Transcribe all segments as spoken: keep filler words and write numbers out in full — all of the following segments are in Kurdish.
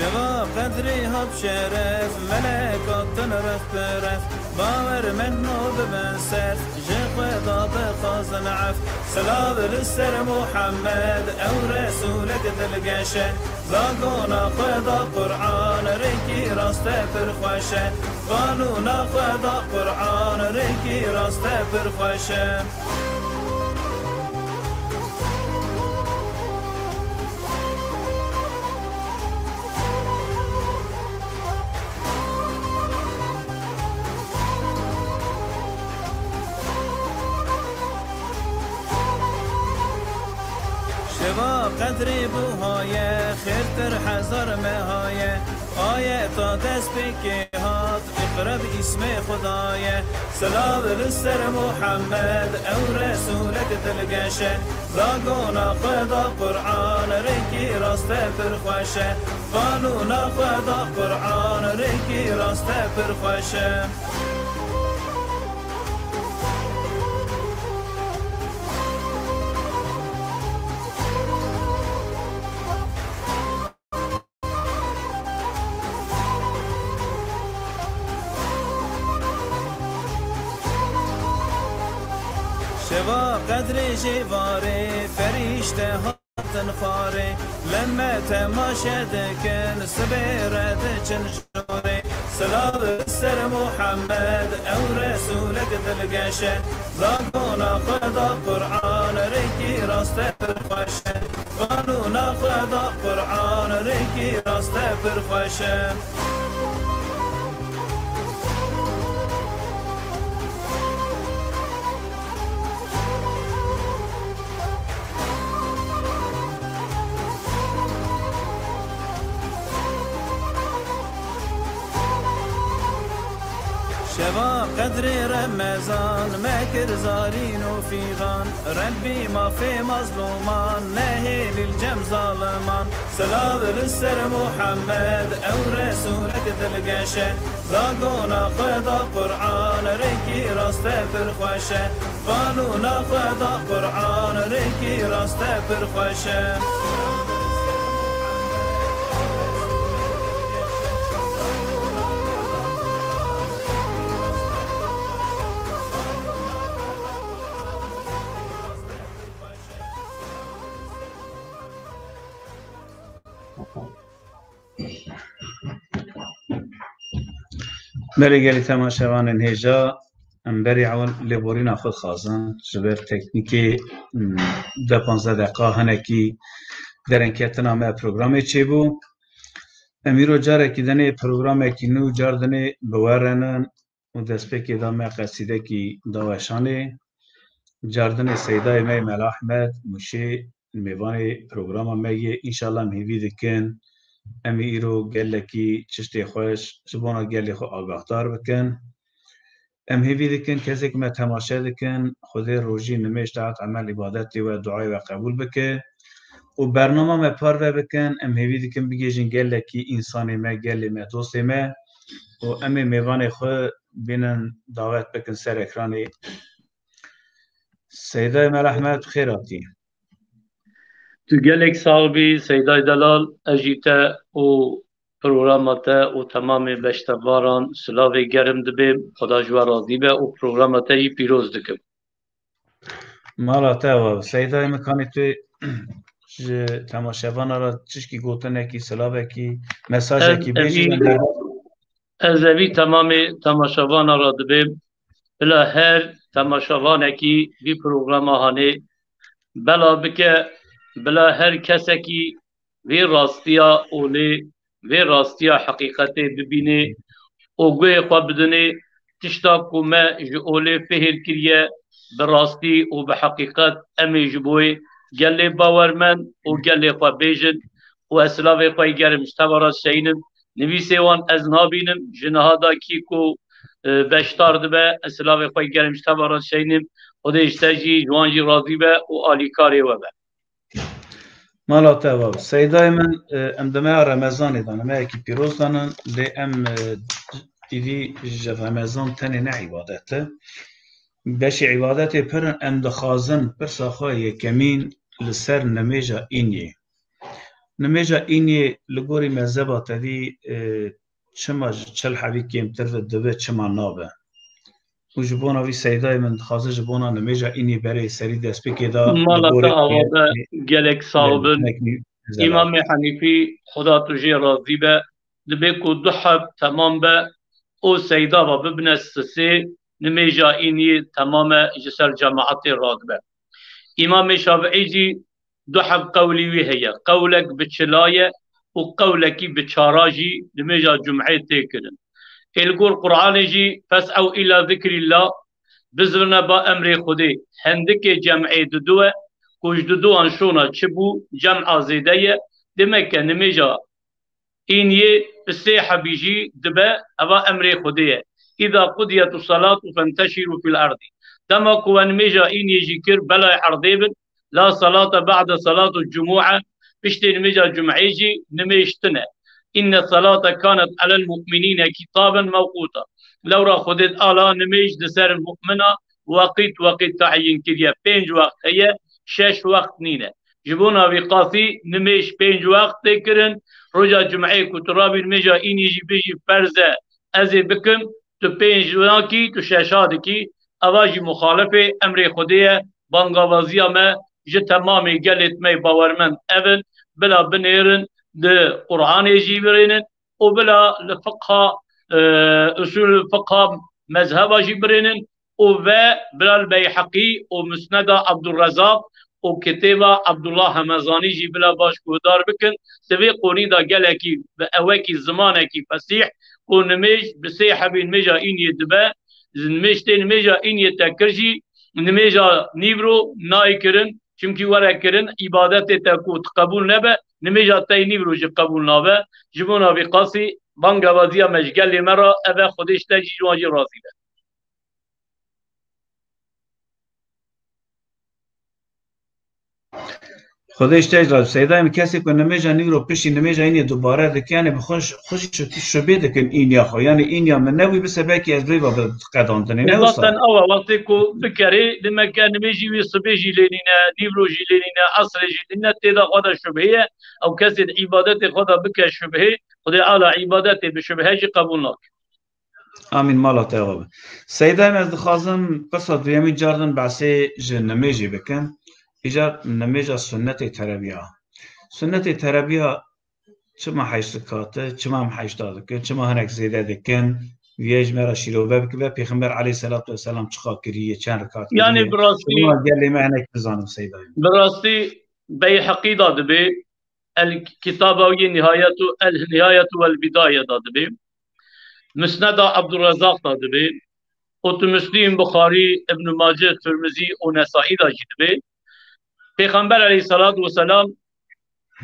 Şeva qedrî hat şeref, melek hatin ref bi ref. Bawer mend no bibin ser, ji Xweda bixwazin ef. Silav li ser Muhammed, ew Resûlek dilgeş e. Zagona Xweda Qur'an, rêkî rast e pir xweş e. Qanûna Xweda Qur'an, rêkî rast e pir xweş e. Şeva qedrî buha ye, xêrtir hezar meha ye. Ayeta dest pêkê hat, iqra bi îsmê Xuda ye. Silav li ser Muhammed, ew Resûlek dilgeş e. Zagona Xweda Qur'an, rêkî rast e pir xweş e. Qanûna Xweda Qur'an, rêkî rast e pir xweş e. Şeva qedrê jê varê, ferîşte hatin xwarê. Leme temaşe dikin, sibê re diçin jorê. Silav ser Muhammed, ew Resûlek dilgeş e. Zagona Xweda Qur'an, rêkî rast e pir xweş e. Qanûna Xweda Qur'an, rêkî rast e pir xweş e. Şeva qedrê Remezan, me kir zarîn û fîxan. Rebbî mafê mazlûman, nehêlî li cem zaliman. Silav li ser Muhammed, ew Resûlek dilgeş e. Zagona Xweda Qur'an, rêkî rast e pir xweş e. Qanûna Xweda Qur'an, rêkî rast e pir xweş e. Belê gelî temaşevanên hêja, em berî ewil lêborîna xwe dixwazin. Ji ber teknîkê, hmm, deh panzdeh deqa hinekî derengketina me programê çêbû. Em îro carekî dinê programekî nû, car dinê bi we re nin û destpêkê da me qesîdekî da weşanê. Cardinê Seydayê me Mela Ehmed Mûşê mêvanê programa me yê. Înşallah em hêvî dikin em ê îro gelekî çiştê xweş ji bona gelê xwe agahdar bikin. Em hêvî dikin kesê ku me temaşe dikin, Xwedê rojî, nimêj, taet, emel, îbadetê we, duayê we qebûl bike û bernama me parve bikin. Em hêvî dikin bigihîjin gelekî însanê me, gelê me, dostê me û em ê mêvanê xwe bînin dawet bikin ser ekranê. Seydayê Mela Ehmed, xêr hatî. Tu gelek sax bî Seydayê delal, ez jî te û programa te û temamê beştevaran silavê germ dibêm. Xweda ji we razî be û programa te jî pîroz dikim. Mala te ava. Seydayê min, kanî tu ji temaşevana re çişkî gotinekî, silavekî, mesajekî bêjî, em derbas. Ez evî temamê temaşevana re dibêm. Bila her temaşevanekî vî programa hanê bela bike, bila her kesekî vê rastiya olê, vê rastiya heqîqetê bibînê û guhê xwe bidinê. Tişta ku me ji olê fihêr kiriye, bi rastî û bi heqîqet em ê ji bo wê gelê bawermend û gelê xwe bêjin û ez silavê xwe yê germ ji te ve re dişeyînim. Nivîsê wan ez nabînim, ji niha da kî ku, e, beşdar dibe, ez silavê xwe yê germ ji te ve re dişeyînim. Xwedê ji te jî, ji wan jî razî be û alîkarê we be. Mala te ava. Seydayê min, e, em di meha Remezanê de ne, mehekî pîroz de ne, lê em, e, îdî ji Remezan tenê ne îbadet e. Beşê îbadetê pir in, em dixwazin pirsa xwe yekemîn li ser nimêja îniyê. Nimêja îniyê li gorî mezheba te dî, e, çima ji çil hebî kêmtir ve dibe, çima nabe? Û ji bona vî Seydayê min dixwaze ji bona nimêja îniyê berê serî destpêkê de li Mala te gorî ava be, gelek sax bin. Îmamê Henîfî, Xuda tu jê razî be, dibê ku du heb temam be, û Seyda ve bibine sisê, nimêja îniyê temam e, ji ser cemaetê radibe. Îmamê Şafiî jî du heb qewlî wî heye. Qewlek bi çila ye û qewlekî bi çara jî nimêja cum'ê tê kirin. Ê li gor Qur'anê jî, "Fes'ew ila zikrîllah", bizivine ba emrê Xwedê. Hendikê cem'ê didu e, ku ji diduan şona çi bû, cem'a zêde ye. Demek ke nimêja îniyê bi sê hebî jî dibe, eva emrê Xwedê ye. "Îza qudiyetus salatu fenteşîru fil erdî." Dema ku we nimêja îniyê jî kir, belayê erdê bin, "La salate ba'de salatul cumu'e", piştê nimêja cum'ê jî nimêj tine. "Inne salate kanet alel mu'minîne kitaben mewquta." Lewra Xwedê Teala nimêj li ser mu'mina weqît weqît tayîn kiriye. Pênc wext heye, şeş wext nîne. Ji bona vî qasî nimêj pênc wext tê kirin. Roja cum'ê ku tu rabî nimêja înî jî bijî ferz e, ez ê bikim, tu pênc nakî, tu şeşa dikî. Eva jî muxalifê emrê Xwedê ye. Bangavaziya me ji temamê gelê me bawermend ev in, bila binêrin, di Qur'anê jî birênin û bila li fiqha, e, usul fiqha mezheba jî birênin û ve bila li Beyheqî û Musneda Abdurrezaq û kitêba Abdullah Hemezanî jî bila baş guhdar bikin. Di vê qonî de gelekî bi ewekî zimanekî fesîh ku nimêj bi sê hebî nimêja îniyê dibe, nimêj tê nimêja îniyê te kir jî, nimêja nîvro nayê kirin, çimkî were kirin, îbadetê te ku qebûl nebe, nimêja te yê nîvro jî qebûl nabe. Ji bona vî qasî bangevaziya me ji gelê me re ev e, Xwedê ji te jî ji wan jî razî be. Xwedê ji te jî razî. Seydayê min, kesê ku nimêja nîvro piştî nimêja înê dubare dike, yanî bi xwe, xwe jî şu-, şubê dikin îniya xwe. Yanî îniya min nebû, bise belkî ez lê ve bi qedandinê. Ne wisa? Zaten awa wextê ku bikerê, demek ke nimêjî wî sibê jî lê nîne, nîvro jî lê nîne, esrê jî lê nîne, tê de xwe de şubhê ye. Ew kesê di îbadetê xwe de bike şubhê, Xwedê Teala îbadetê bi şubhe jî qebûl nake. Amîn, mala te ava be. Seydayê min, ez dixwazim qisa duyemîn cardin behsê ji nimêjê bikim. Îcar nimêja sunnetê terebiya. Sunnetê terebiya çima heşt rekat e, çima em heşta dikin, çima hinek zêde dikin? Viyê ji me re şîrove bikibe, Pêxember aleyhisselatu vesselam çiqa kiriye, çend rekat kiriye? Yanî bi rastî, çima gelê me hinek bizanin Seydayê min? Bi rastî Beyheqî da dibê, El kitaba wî Nihayetu, El Nihayetu vel Bidaye da dibê. Musneda Abdurrezaq da dibê. Û tu Muslim, Buxarî, Ibn Mace, Tirmizî û Nesaî da jî dibê. Pêxember aleyhissalatu vesselam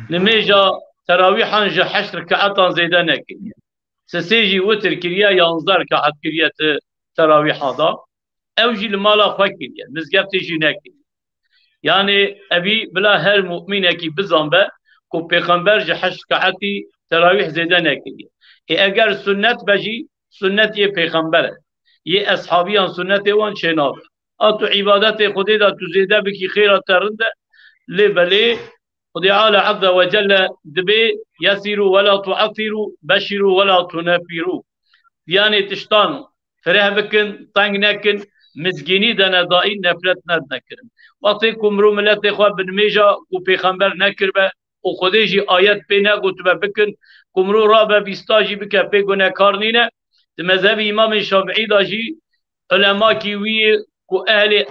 nimêja terawîhan ji heşt rikeatan zêde nekiriye. Sisê jî witir kiriye, yanzdeh rikeat kiriye ti terawîha da. Ew jî li mala xwe kiriye, mizgeftê jî nekiriye. Yanî evî bila her mumînekî bizanbe ku Pêxember ji heşt rikeatî terawîh zêde nekiriye. Ê eger sunnet be jî, sunnet yê Pêxember e. Yê eshabiyan sunnetê wan çênabe. A tu îbadetê Xwedê de tu zêde bikî, xêra te rind e. Lê belê Xwedê Teala Azze ve Celle dibê: "Yesiru ve la tuassiru, beşiru ve la tuneffiru." Yanê tiştan fireh bikin, teng nekin, mizgînî de ne daîn, nefret ne nekirin. Wextê ku mirov miletê xwe bi nimêja ku pêxember nekiribe û Xwedê jî ayet pê negotibe bikin, ku mirov rabe vîsta jî bike, pê gunekar nîne. Di mezhebê Îmamê Şafiî de jî ulemakî wî yê ku ehlê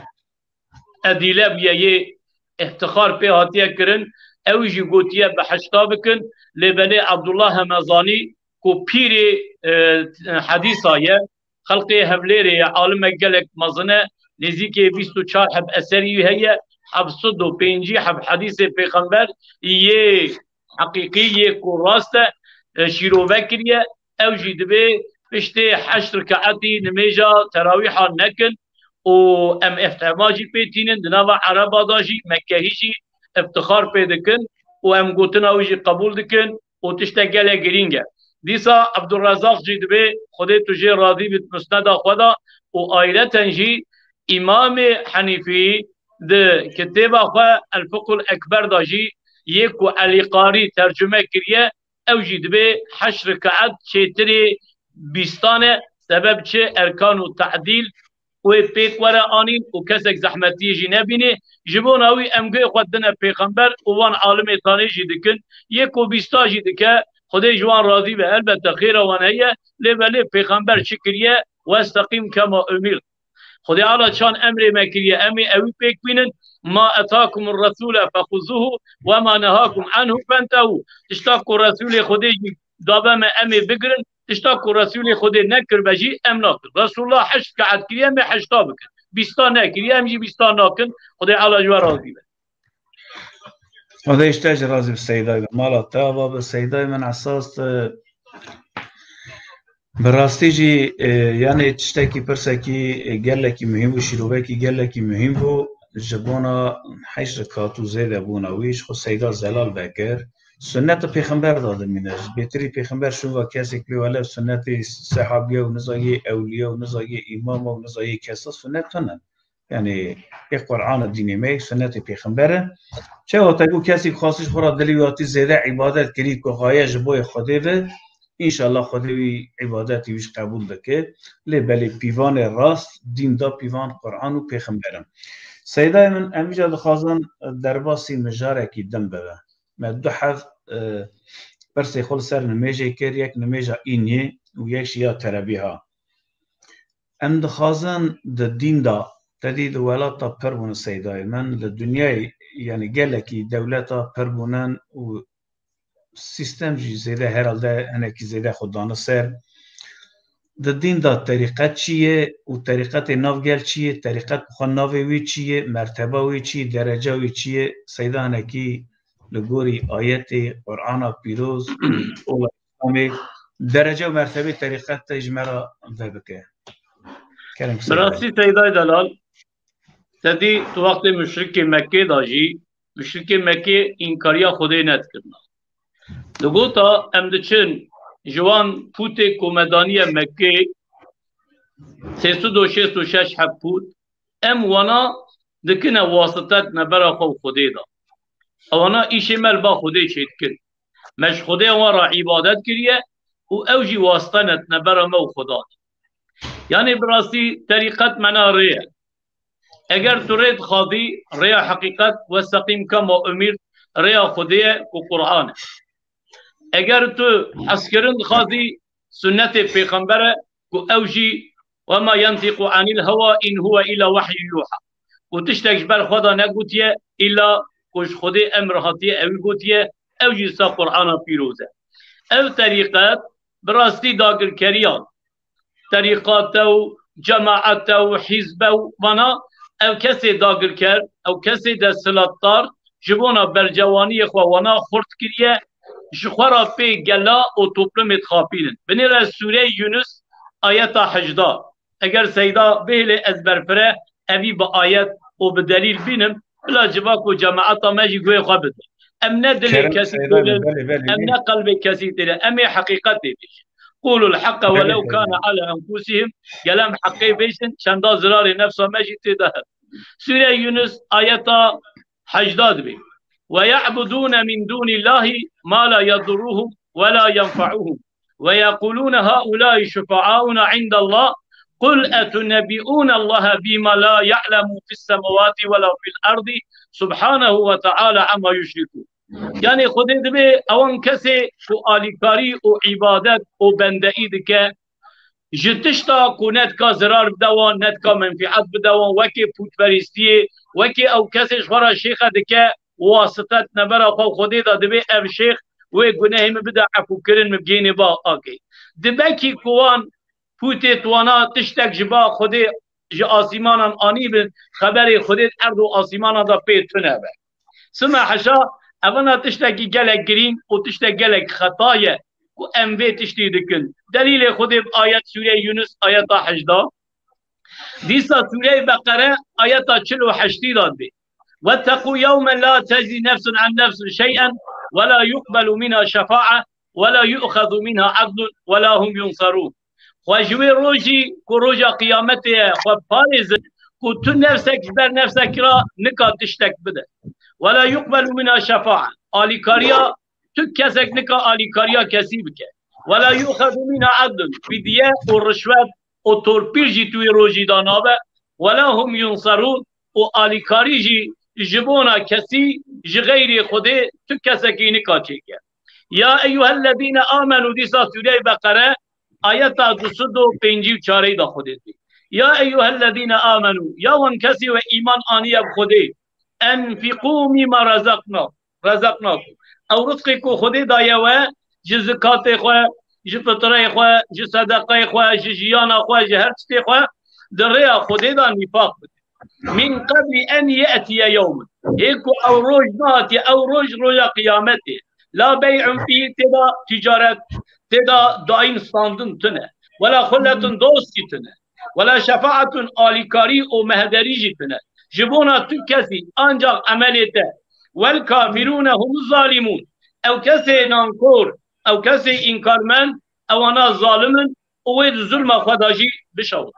edîle bûye, yê îftixar pê hatiye kirin, ew jî gotiye bi heşta bikin, lê belê Abdullah Hemezanî ku pîrê, e, hedîsa ye, xelqê Hevlêrê ye, alimek gelek mezin e, nêzîkê bîst û çar heb eserî wî heye, heft sed û pêncî heb hedîsê pêxember yê heqîqî, yê ku rast e, e, şîrove kiriye, ew jî dibê piştê heşt rikaetî nimêja terawîha nekin û em îftihama jî pê tînin, di nava Ereba de jî, Mekkehî jî îftixar pê dikin û em gotina wî jî qebûl dikin û tiştek gelek girîng e. Dîsa Abdurrezaq jî dibê, Xwedê tu jê razî bit, Musneda xwe de û ayreten jî Îmamê Henîfî di kitêba xwe El Fiqhul Ekber de jî yê ku Elî Qarî tercume kiriye, ew jî dibê heşt rikaet çêtirê bîstan e, sebeb çi? Erkan û tadîl wê pêk were anîn û kesek zehmetiyê jî nebînê. Ji bona wî em guhê xwe dine pêxember û van alimê tanê jî dikin. Yê ku bîsta jî dike, Xwedê ji wan razî be. Elbette xêra wan heye, lê belê pêxember çi kiriye? Westeqîm kema umîrt. Xwedê Teala çan emrê me kiriye, em ê ewî pêk bînin. Ma etakumur resûle fexuzuhu ve ma nehakum anhu fentehu. Tişta ku Resûlê Xwedê jî dabe me, em ê bigirin. Tişta ku Resûlê Xwedê nekiribe jî em nakin. Resulullah heşt rikaet kiriye, em ê heşta bikin. Bîsta nekiriye, em jî bîsta nakin. Xwedê Teala ji we razî be. Xwedê ji te jî razî bi Seydayê min. Mala te ava bi Seydayê min esas, e, bi rastî jî, e, yanê tiştekî pirsekî, e, gelekî muhîm bû, şîrovekî gelekî muhîm bû. Ji bona heşt rikat û zêde bûna wî, ji xwe Seyda zelal vekir. Sunneta pêxember da dimîne. Ji bêtirî pêxember şûva kesek pê wele sunnetê sehabiye û niza yê ewliye û niza yê îmama û niza yê kesa sunnet tune. Yanî, ê Qur'an û dînê me, sunnetê pêxember e. Çawa te ku kesî xwasiş xwe ra dilî wî hatî zêde îbadet kirî ku xaye ji boyê Xwedê ve, înşallah Xwedê wî îbadetî wî ji qebûl dike. Lê belê pîvanê rast, dîn da pîvan Qur'an û pêxember in. Seydayê min, em vîca dixwazin derbasî mijarekî din bibe. Me du heb, e, pirsê xwe li ser nimêjê kir, yek nimêja îniyê û yek jî ya terebîha. Em dixwazin di dîn de, tedî di welata pir bûne Seydayê min, li dinyayê, yanî gelekî dewleta pir bûnin û sîstem jî zêde herhalde hinekî zêde xwe dane ser. Di dîn de terîqet çi ye û terîqetê nav gel çi ye, terîqet bi xwe navê wî çi ye, merteba wî çi ye, dereca wî çi ye, Seyda hinekî li gorî ayetê Qur'ana pîroz û ola Îslamê derece û mertebê terîqetê ji me re vebike. Kerem Bi Seydayê. Rastî Seydayê delal, te dî tu wextê muşrikê Mekkê de jî, muşrikê Mekkê înkariya Xwedê nedikirina. Digota, em diçin ji wan pûtê ku me daniye Mekkê, sê sed û şêst û şeş heb pût, em wana dikine wasite di navbera xwe û Xwedê de. Ewana îşê me li ba Xwedê çêdikin. Me ji Xwedê wan re îbadet kiriye û ew jî wasite ne di navbera me û Xweda de. Yanî bi rastî terîqet mena rê ye. Eger tu rê dixwazî, rêya heqîqet, westeqîm kema umîrt, rêya Xwedê ye ku Qur'an e. Eger tu hezkirin dixwazî, sunnetê pêxember e ku ew jî, "Ve ma yentîqu anîl hewa in huwe îlla wehyun yuha." Ku tiştek ji ber xwe de negotiye, îlla ku ji Xwedê emir hatiye, ewî gotiye, ew jî sa Qur'ana pîroz e. Ev terîqet bi rastî dagirkeriyan, terîqate û cemaete û hîzbe û vana, ev kesê dagirker, ew kesê desthilatdar ji bona bercewaniyê xwe wana xurt kiriye, ji xwe re pê gela û toplumê dixapînin. Binêre Sûreyê Yunus ayeta hejda. Eger Seyda bihêle ez berfire evî bi ayet û bi delîl bînim, bila civa ku cemaeta me jî guhê xwe bide. Em ne dilê Kerem kesî Seyda, têlin, belê, belê, em belê. ne qelbê kesî têlin, em ê heqîqetê bêjin. Qulul haqqa Belê, welew belê. kana ala enfusihim, gel em heqê bêjin, çenda zirarê nefsa me jî tê de hebe. Sûreya Yunus ayeta hejda dibê. Ve ya'budûne min dûnîllahî ma la yedurruhum ve la yenfa'uhum. Ve yequlûne haulâi şufa'auna indallah. Qul etunebbi'ûnallaha bîma la ya'lemu fis semawati ve la fil ardi. Subhanehu ve teala amma yuşrikûn. Yanî Xwedê dibê ewan kesê ku alîkarî û îbadet û bendeî dike, ji tişta ku ne dika zirar bide wan, ne dika menfîet bide wan, wekê pûtperestiyê, wekê ew kesê ji xwe re şêxe dike, wasite di navbera xwe û Xwedê de, dibê ev şêx wê gunehê min bide efûkirin, min bigihîne ba akê. Dibekî ku wan pûtê twana tiştek ji ba Xwedê ji asîmanan anîbin, xeberê Xwedê di erd û asîmanan de pê tune be. Sima heşa, evana tiştekî gelek girîng û tiştek gelek xeta ye ku em vê tiştî dikin. Delîlê Xwedê bi ayet Sûreyê Yunus ayeta hejda. Dîsa Sûreyê Beqere ayeta çil û heştî de dibê. Wetteqû yewmen la teczî nefsun an nefsin şey'en ve la yuqbelu minha şefa'a ve la yu'xezu minha adlun ve la hum yunsarûn. Xwe ji wê rojî ku roja qiyametê ye, xwe parêzin ku tu nefsek ji ber nefsekî re nika tiştek bide. ولا يقبل منها شفاعة. Alîkariya, tu kesek nika alîkariya kesî bike. ولا يؤخذ منها عدل. Fidye û rişwet û torpîl jî tu wî rojî da nabe. ولا هم ينصرون. Û alîkarî jî ji bona kesî ji xeyrê Xwedê tu kesekî nika çêke. يا أيها الذين آمنوا, dîsa Sûreyê Beqere, ayeta du sed û pêncî û çarê da Xwedê dî. يا أيها الذين آمنوا, ya wan kesî we îman aniye bi Xwedê. أنفقوا مما رزقنا-, رزقناكم. Ew rizqê ku Xwedê daye we, ji zikatê xwe, ji fitreyê xwe, ji sedeqeyê xwe, ji jiyana xwe, ji her tiştê xwe, di rêya Xwedê de nîfaq bidin. من قبل أن يأتي يوم. Hê ku ew roj nehatiye, ew roj roja qiyametê. لا بيع فيه, têda ticaret, têda dayîn standin tune. ولا خلة, dost jî tune. ولا شفاعة, alîkarî û mehderî jî tune. Ji bona tu kesî, ancak emelê te. والكافرون هم الظالمون. Ew kesê nankor, ew kesê înkarmend, ewana zalim in û wê di zulma xwe de jî bişewin.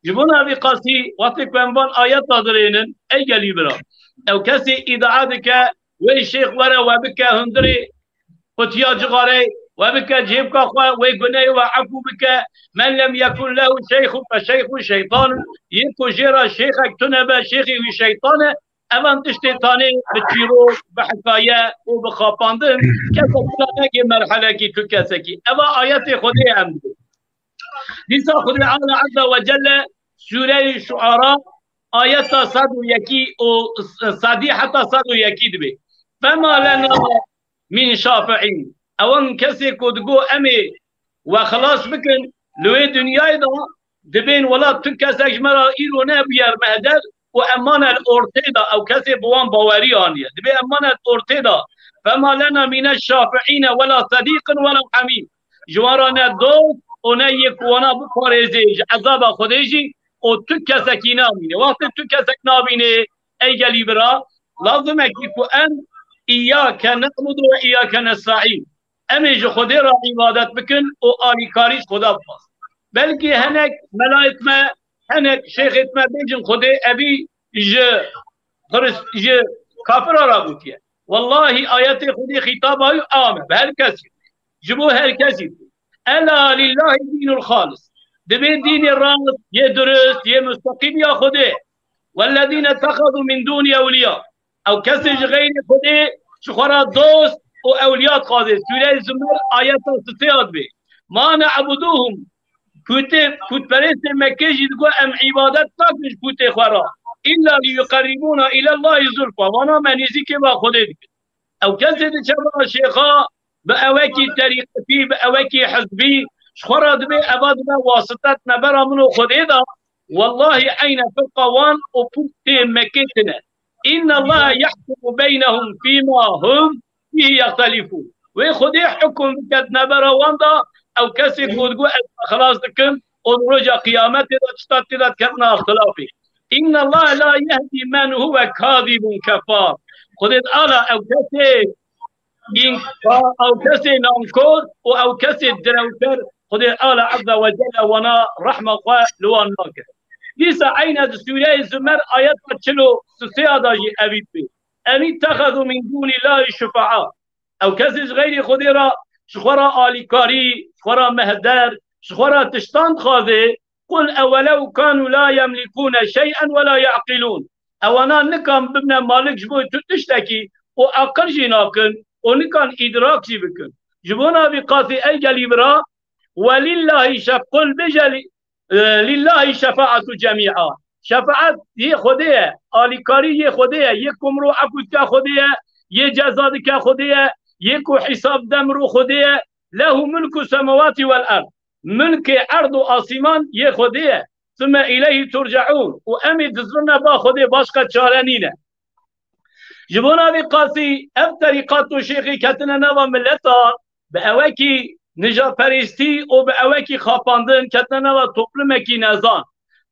Ji bona vî qasî, wextê ku em van ayeta dirênin, ey gelî bira, ew kesê îdia dike, wê şêx were we bike hundirê qutiya cixarê, we bike cêbka xwe, wê guneyê we efû bike. من لم يكن له شيخ فشيخه شيطان. Yê ku jê re şêxek tune be, şêxê wî şeytan e. Evan tiştê tanê bi çîrok, bi hikaye û bi xapandin, kesek tune neke merhelekî tu kesekî. Eva ayetê Xwedê em dibê. Dîsa Xwedê Teala Azze ve Celle Sûreyê Şuara ayeta sed û yekî û sedî heta sed û yekî dibê. فما لنا من شافعين. Ewan kesê ku digo em ê we xilas bikin, li wê dinyayê de dibên wela tu kesek ji me re îro nebûyer mehder û em mane li ortê de, ew kesê bi wan bawerî aniye. Dibê em mane li ortê de. فما لنا من الشافعين ولا صديق ولا حميم. Ji wan re ne dost û ne yê ku wana biparêzê ji ezaba Xwedê jî û tu kesekî namîne. Wextê tu kesek nabînê, ey gelî bira, lazim e ki ku em إياك نعبد وإياك نستعين. Em ê ji Xwedê re îbadet bikin û alîkarî ji Xweda bixwazin. Belkî hinek melayêt me, hinek şêxêt me bêjin Xwedê evî ji Xrist-, ji kafira re gotiye. Wellahî ayetê Xwedê xîtaba wî am e, bi her kesî. Ji bo her kesî. ألا لله الدين الخالص. Dibê dînê rast, yê durist, yê musteqîm ya Xwedê. والذين اتخذوا من دونه أولياء. Ew kesê ji xeyrê Xwedê ji xwe re dost û ewliya dixwaze. Sûreyê Zumer ayeta sisê ya dibê. ما نعبدهم. Pûtê, pûtperestê Mekkê jî digot, em îbadet nakin ji pûtê xwe re. إلا ليقربونا إلى الله زلفى. Wana me nêzîkê ve Xwedê dikin. Ew kesê diçe ba şêxa, bi ewekî terîqetî, bi ewekî hizbî, ji xwe re dibê eva dibe wasitet nebera min û Xwedê de. Wellahî eyne firqa wan û pûtê Mekkê tine. إن الله يحكم بينهم فيما هم فيه يختلفون. Wê Xwedê hukum biket nebera wan de, ew kesê ku digot ez me xilas dikim û di roja qiyametê de tişta tê de diketina ixtilafê. إن الله لا يهدي من هو كاذب كفار. Xwedê Teala ew kesê înka-, ew kesê nankor û ew kesê direwker, Xwedê Teala Azze ve Celle wana rehma xwe li wan nake. Dîsa eyne di Sûreyê Zumer ayeta çil û sisê ya da jî evî dibê. أم اتخذوا من دون الله شفعاء. Ew kesê ji xeyrê Xwedê re ji xwe re alîkarî, ji xwe re mehder, ji xwe re tiştan dixwaze, قل أولو كانوا لا يملكون شيئا ولا يعقلون. Ewana nikan bibne malik ji bo tu tiştekî û aqil jî nakin û nikan îdrak jî bikin. Ji bona vî qasî ey gelî bira, ولله الشف-, قل bêje li-, e, لله الشفاعة جميعا. Şefaet yê Xwedê ye, alîkarî yê Xwedê ye, yê ku mirov efû dike Xwedê ye, yê ceza dike Xwedê ye, yê ku hîsab de mirov Xwedê ye. له ملك السماوات والأرض. Milkê erd û asîman yê Xwedê ye. ثم إليه ترجعون. Û em ê dizirine ba Xwedê, başqa çare nîne. Ji bona vî qasî ev terîqat û şêxî ketine nava mileta, bi ewekî nijaperestî û bi ewekî xapandin ketine nava toplumekî nezan.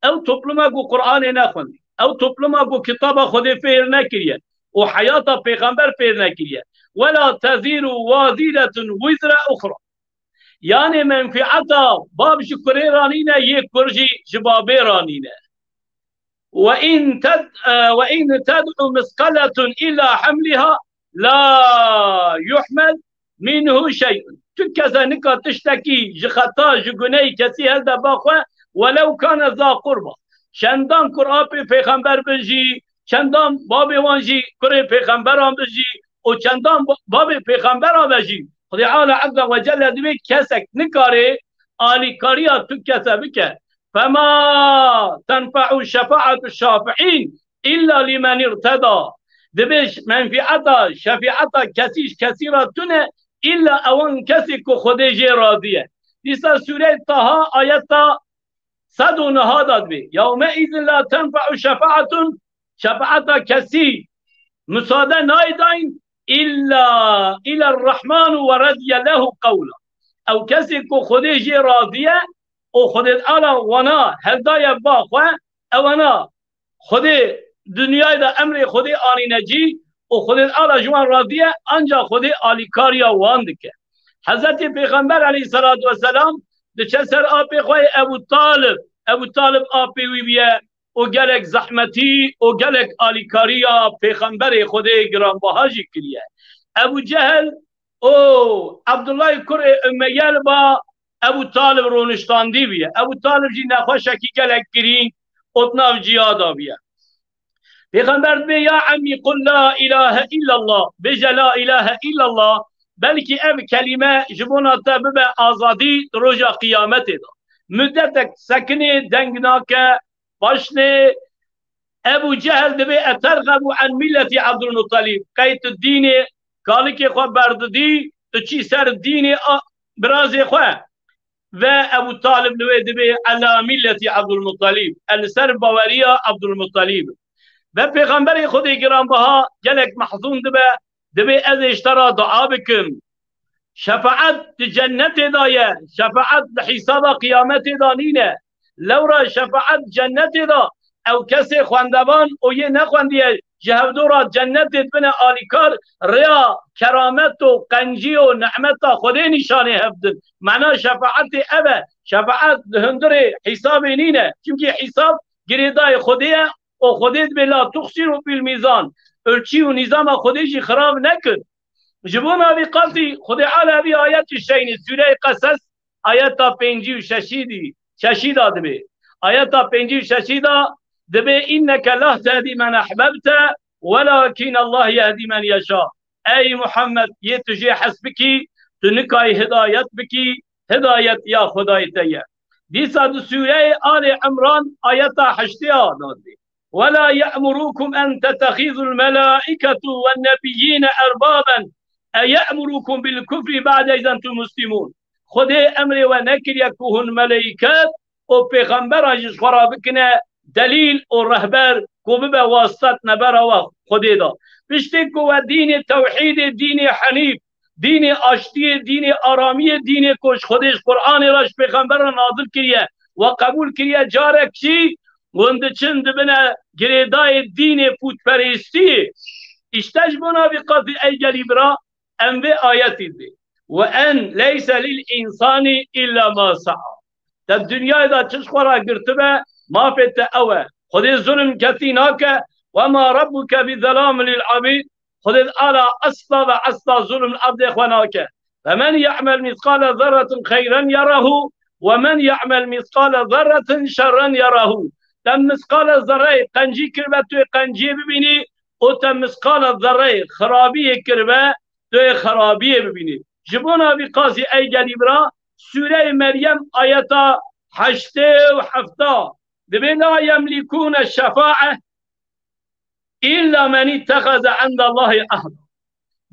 Ew topluma ku Qur'anê nexwendî, ew topluma ku kitaba Xwedê fêr nekiriye û heyata pêxember fêr nekiriye. ولا تزر وازرة وزر أخرى. Yanê menfieta bab ji kurê ranîne, yê kur jî ji babê ranîne. وإن تد-، وإن تدع مثقلة إلى حملها لا يحمل منه شيء. Tu kese nika tiştekî ji xeta, ji guneyî kesî helde ba xwe, ولو كان ذا قربى. Çendan kur apê pêxember bin jî, çendan babê wan jî kurê pêxemberan bin jî, û çendan ba-, babê pêxembera ve jî. Xwedê Teala Azze ve Celle divê kesek nikare alîkariya tu kese bike. فما تنفع شفاعة الشافعين إلا لمن ارتضى. Divê ş-, menfieta, şefieta kesî ji kesî re tune, îlla ewan kesê ku Xwedê jê razî ye. Dîsa sûreyê Taha ayeta sed û neh da divê. يومئذ لا تنفع شفاعة, şefaeta kesî musade nayê dayîn, إلا إلى الرحمن ورضي له قولا. Ew kesê ku Xwedê jê razî ye û Xwedê Teala wana heldaye ba xwe, ewana Xwedê dinyayê de emrê Xwedê anîne cî û Xwedê Teala ji wan razî ye, anca Xwedê alîkariya wan dike. Hezretî Pêxember aleyhisselatu vesselam diçe ser apê xwe yê Ebu Talib. Ebu Talib apê wî bûye û gelek zehmetî û gelek alîkariya Pêxemberê Xwedê giranbaha jî kiriye. Ebu Cehil û Abdullah kurê Umeyye li ba Ebu Talib roniştandî bûye. Ebu Talib jî nexweşekî gelek girîng û di nav cihada bûye. Pêxember dibê, "Ya emmî qul la ilahe illallah." Bêje, "La ilahe illallah." Belkî ev kelîme ji bona te bibe azadî di roja qiyametê de. Mudetek sekinê, deng nake, başnê. Ebu Cehil dibê, "Eterxebu en milleti Abdulmuttalib." Qey tu dînê kalikê xwe berdidî, tu çî ser dînê a-, birazê xwe. Ve Ebu Talib li wê dibê, "Ela milleti Abdulmuttalib." Ez li ser baweriya Abdulmuttalib. Ve Pêxemberê Xwedê giranbaha gelek mehzûn dibe, dibê, "Ez ê ji te re dua bikim." Şefaet di cennetê de ye. Şefaet di hîsaba qiyametê de nîne. Lewra şefaet cennetê de, ew kesê xwendevan û yê nexwendiye ji hevdû re cennetê dibine alîkar, rêya keramet û qencî û nehmeta Xwedê nîşanê hev din. Mena şefaetê ev e. Şefaet di hundirê hîsabê nîne. Çimkî hîsab girêdayê Xwedê ye û Xwedê dibê, "La tuxsîru fil mîzan." Ölçî û nîzama Xwedê jî xirab nekir. Ji bo navî qasî Xwedê Teala vî ayetî şeynî, Sûreyê Qeses, ayeta pêncî û şeşî dî, şeşî da dibê. Ayeta pêncî û şeşî da dibê, "Inneke la tehdî men ehbebte, welakin Allah yehdî men yeşa." Ey Muhammed, yê tu jê hes bikî, tu nikayî hidayet bikî, hidayet ya Xwedayê te ye. Dîsa di Sûreyê Alê Imran ayeta heştê a da dibê. ولا يأمركم أن تتخذوا الملائكة والنبيين أربابا أيأمركم بالكفر بعد إذ أنتم مسلمون. Xwedê emrê we nekiriye ku hûn meleyket û pêxemberan ji xwe re bikine delîl û rehber ku bibe wastet nebera we Xwedê de. Piştî ku we dînê tewhîdê, dînê henîf, dînê aştiyê, dînê aramiyê, dînê ku ji Xwedê, ji Qur'anê re, ji pêxemberan nazil kiriye, we qebûl kiriye, carek jî hûn diçin dibine girêdayê dînê pûtperestiyê. Îşte ji bona vî qasî ey gelî bira, em vê ayetî dê. Ve en leyse lil însani illa ma sa'a. Te dinyayê de çi ji xwe re girtibe, mafê te ew e. Xwedê zulm kesî nake. Ve ma rabbuke bi zelam lil abîd. Xwedê Teala esla ve esla zulm li erdê xwe nake. Ve men ya'mel mîskale zerretin xeyren yerahu ve men ya'mel mîskale zerretin şerren yerahu. Te mîskale zerreyê qencî kiribe, tu yê qenciyê bibînî û te mîskale zerreyê xirabiyê kiribe, tu yê xirabiyê bibînî. Ji bona vî qasî ey gelî bira, Sûreyê Meryem ayeta heştê û hefta dibê, "La yemlîkûne şefae illa men îttexeze indallahî ehda."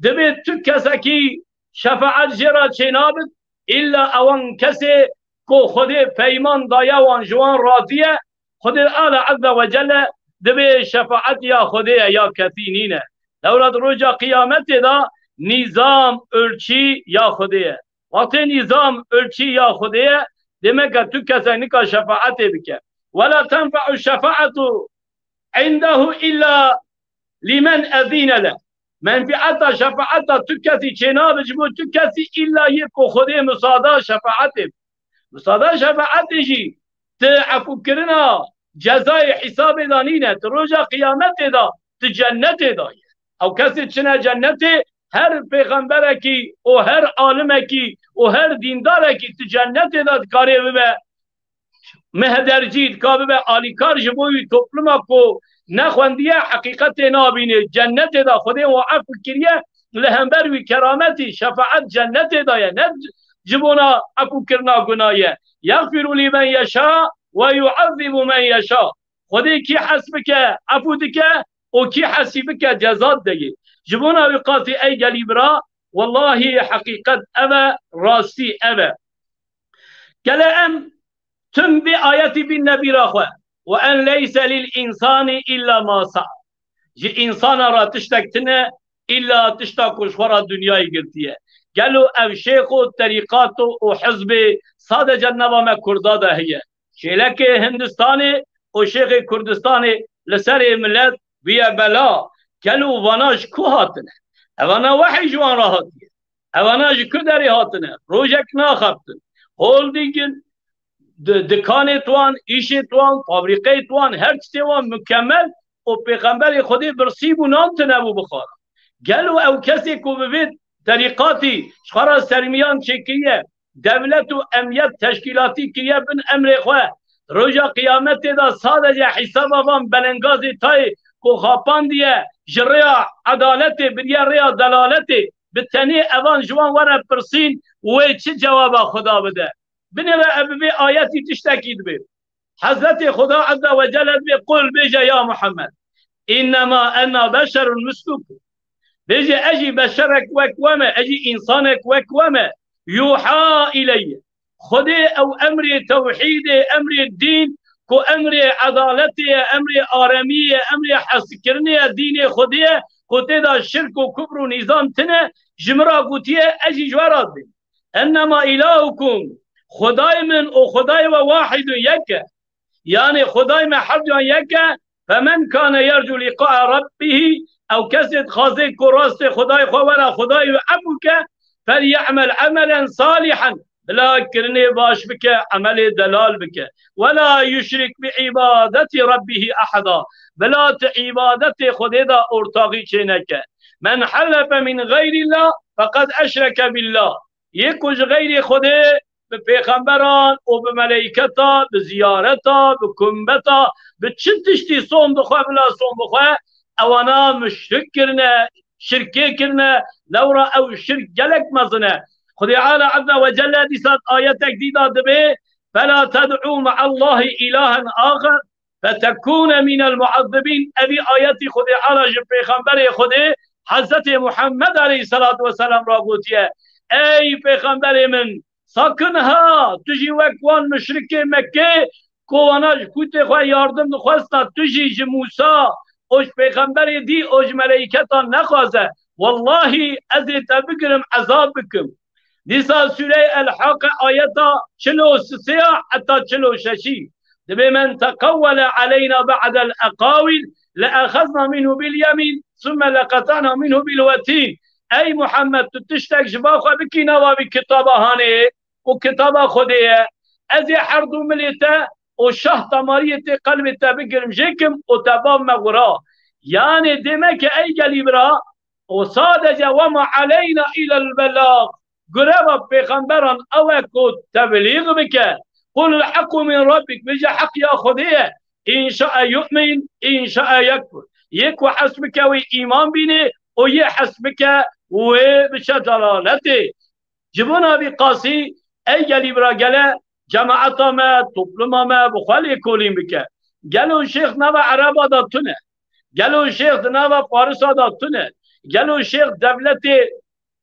Dibê tu kesekî şefaet jê re çênabit, îlla ewan kesê ku Xwedê peyman daye wan, ji wan razî ye, Xwedê Teala Azze ve Celle dibê şefaet ya Xwedê ye, ya kesî nîne. Lewra di roja qiyametê de nîzam, ölçî ya Xwedê ye. Wextê nîzam, ölçî ya Xwedê ye, demek e tu kesek nika şefaetê bike. Wela tenfe'u şefaetu indehu illa limen ezîne leh. Menfieta şefaeta tu kesî çênabe ji bo tu kesî, îlla yê ku Xwedê musada şefaetê. Musada şefaetê jî ti efûkirina cezayê hîsabê de nîne. Tu roja qiyametê de, tu cennetê de ye. Ew kesê çine cennetê, her pêxemberekî û her alimekî û her dîndarekî tu cennetê de dikarê bibe mehdercî, dika bibe alîkar ji bo wî topluma ku nexwendiye, heqîqetê nabînê. Cennetê de Xwedê wan efw kiriye, li hember wî kerametî, şefaet cennetê de ye, ne ji bona efw kirina guna ye. Yexfiru lîmen yeşa we yuezzibu men yeşa. Xwedê kî hes bike, efû dike û kî hesî bike, ceza dideyê. Ji bona wî qasî ey gelî bira, wellahî heqîqet ev e, rastî ev e. Gele em tim vê ayetî bînne bîra xwe. Ve en leyse lil insani illa ma sa'a. Ji însana re tiştek tine, îlla tişta ku ji xwe re dinyayê girtiye. Gelo ev şêx û terîqat û, û hizbê sadece nava me Kurda de heye? Şêlekê Hindistanê û şêxê Kurdistanê li serê milet bûye bela. Gelo vana ji ku hatine? Evana wehî ji wan re hatiye. Evana ji ku derê hatine? Rojek naxebtin. Holdîngin, di-, dikanê wan, îşê wan, fabrîqeyê wan, her tiştê wan mukemel û pêxemberê Xwedê birsî bû, nan tune bû bixwara. Gelo ew kesê ku bi vê terîqatî ji xwe re sermiyan çêkiriye, dewlet û emniyet teşkîlatî kiriye bin emrê xwe, roja qiyametê de sadece hîsaba van belengazê tayê ku xapandiye ji rêya edaletê biriye rêya delaletê, bi tenê evan ji wan were pirsîn, wê çi cewaba Xuda bide? Binêre ev bi vê ayetî tiştekî dibe. Hezretê Xuda Azze ve Celle dibê, "Qul, bêje ya Muhammed, innema ena beşerun mislukum." Bêje, "Ez jî beşerek wek we me, ez jî însanek wek we me. Yuha ileyye." Xwedê ew emrê tewhîdê, emrê dîn, ku emrê edaletê ye, emrê aremiyê ye, emrê hezkirinê ye, dînê Xwedê ye, ku tê de şirk û kufr û nîzam tine, ji min re gotiye, ez jî ji we re dibêm. Ennema ilahukum, Xwedayê min û Xwedayê we wahidun yek e. Yanî Xwedayê me her duyan yek e. Femen kane yercu liqa'a rabbihî, ew kesê dixwaze ku rastê Xwedayê xwe were Xwedayê wî efû ke, felya'mel amelen salihan, bila kirinê baş bike, emelê delal bike. Wela yuşrik bi ibadeti rabbihî ahada, bila tu îbadetê Xwedê de ortaxî çêneke. Men helefe min xeyrillah feqed eşreke billah. Yê ku ji xeyrê Xwedê bi pêxemberan û bi meleyketa, bi ziyareta, bi kumbeta, bi çi tiştî som dixwe, bila som bixwe, ewana muşrik kirine, şirkê kirine, lewra ew şirk gelek mezin e. Xwedê Teala Azze ve Celle dîsa ayetek dî de dibê, "Fela ted'u me'allahi ilahen axer, fetekûne minel muazzibîn." Evî ayetî Xwedê Teala ji pêxemberê Xwedê Hezretê Muhammed aleyhisselatu vesselam re gotiye, "Ey pêxemberê min, sakin ha, tu jî wek wan muşrikê Mekkê ku wana ji pûtê xwe yardim dixwestina, tu jî ji Mûsa û ji pêxemberê dî û ji meleyketan nexwaze. Wellahî ez ê te bigirim, ezab bikim." Dîsa Sûreyê El-Haqe ayeta çil û sisê ya heta çil û şeşî. Dibê, "Men teqewwele aleyna ba'del eqawîl, le exezna minhu bil yemîn, summe leqeta'na minhu bil wetîn." Ey Muhammed, tu tiştek ji ba xwe bikî nava vî kitaba hanê, ku kitaba Xwedê ye. Ez ê her du milê te û şah damariyê tê qelbê te bigirim jêkim û te bab me xwira. Yanê dê me ke ey gelî bira, û sadece "Ve ma aleyna ilel belâg." Gureva pêxemberan ew e ku teblîg bike. "Qulil haqqu min rabbik." Bêje, "Heq ya Xwedê ye. İn şa'e yu'min, in şa'e yekfur." Yê ku hes bike wê îman bîne û yê hes bike wê biçe delaletê. Ji bona vî qasî ey gelî bira gele cemaeta me, topluma me bi xwe lêkolîn bike. Gelo şêx nava Ereba de tune? Gelo şêx di nava Farisa de tune? Gelo şêx dewletê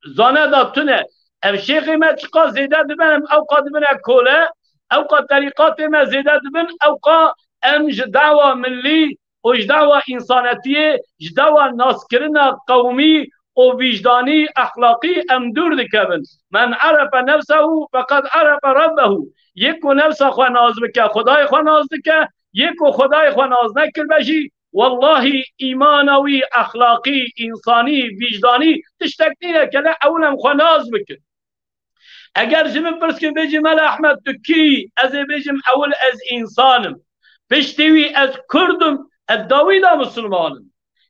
zane de tune? Ev şêxê me çiqas zêde dibin, em ewqa dibine kole, ewqa terîqatê me zêde dibin, ewqa em ji dawa millî û ji dawa însanetiyê, ji dawa naskirina qewmî û vîjdanî, exlaqî em dûr dikevin. "Men arefe nefsehu feqad arefe rabbehu." Yê ku nefsa xwe nas bike, Xwedayê xwe nas dike. Yê ku Xwedayê xwe nas nekirbe jî, wellahî îmana wî, exlaqî, însanî, vîjdanî tiştek nîne ke le ewil em xwe nas bikin. Eger ji min pirs kin, bêjî, "Mela Ehmed, tu kî?" Ez ê bêjim, "Ewil ez însan im." Piştî wî ez Kurd im, ez dawî da Misilman im.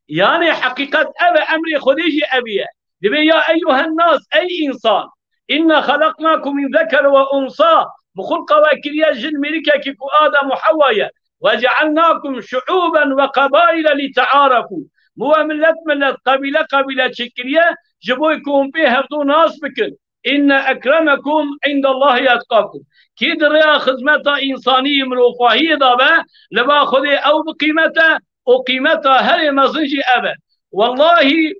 Yanî heqîqet ev e, emrê Xwedê jî ev ye. Dibê ya eyyuhen nas, ey însan, inna xelaqnakum min zeker ve unsa, bi xulqa we kiriye jin mêrikekî ku Adem û Hewa ye. Ve cealnakum şuuben ve qabaile li tearafu. Bi we millet millet, qebîle qebîle çêkiriye, ji bo ku hûn pê hevdû nas bikin. Inne ekremekum indallahi etqakum. Kî di rêya xizmeta însanî, mirovahiyê de be, li ba Xwedê ew bi qîmet e û qîmeta herê mezin jî ev e. Wellahî,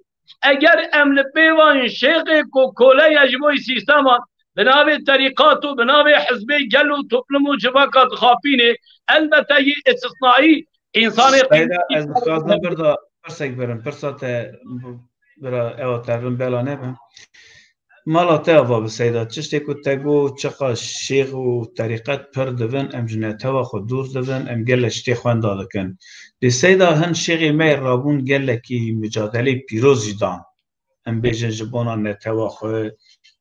eger em li pê van şêxê ku kole ye ji bo sîsteman, bi navê terîqat û bi navê hizbê gel û toplum û civaka dixapînê, elbete yî istisnayî, însanê Seyda, qîmetî ez dixwazim birda pirsek birim. Pirsa te bira ewa te rin bela nebe. Mala te ava bi Seyda. Tiştê ku te got, çiqa şêx û terîqet pir dibin, em ji netewa xwe dûr dibin, em gelek tiştê xwenda dikin. Lê Seyda, hin şêxê me yê rabûn gelekî micadelê pîroz jî dan. Em bêjin ji bona netewa xwe,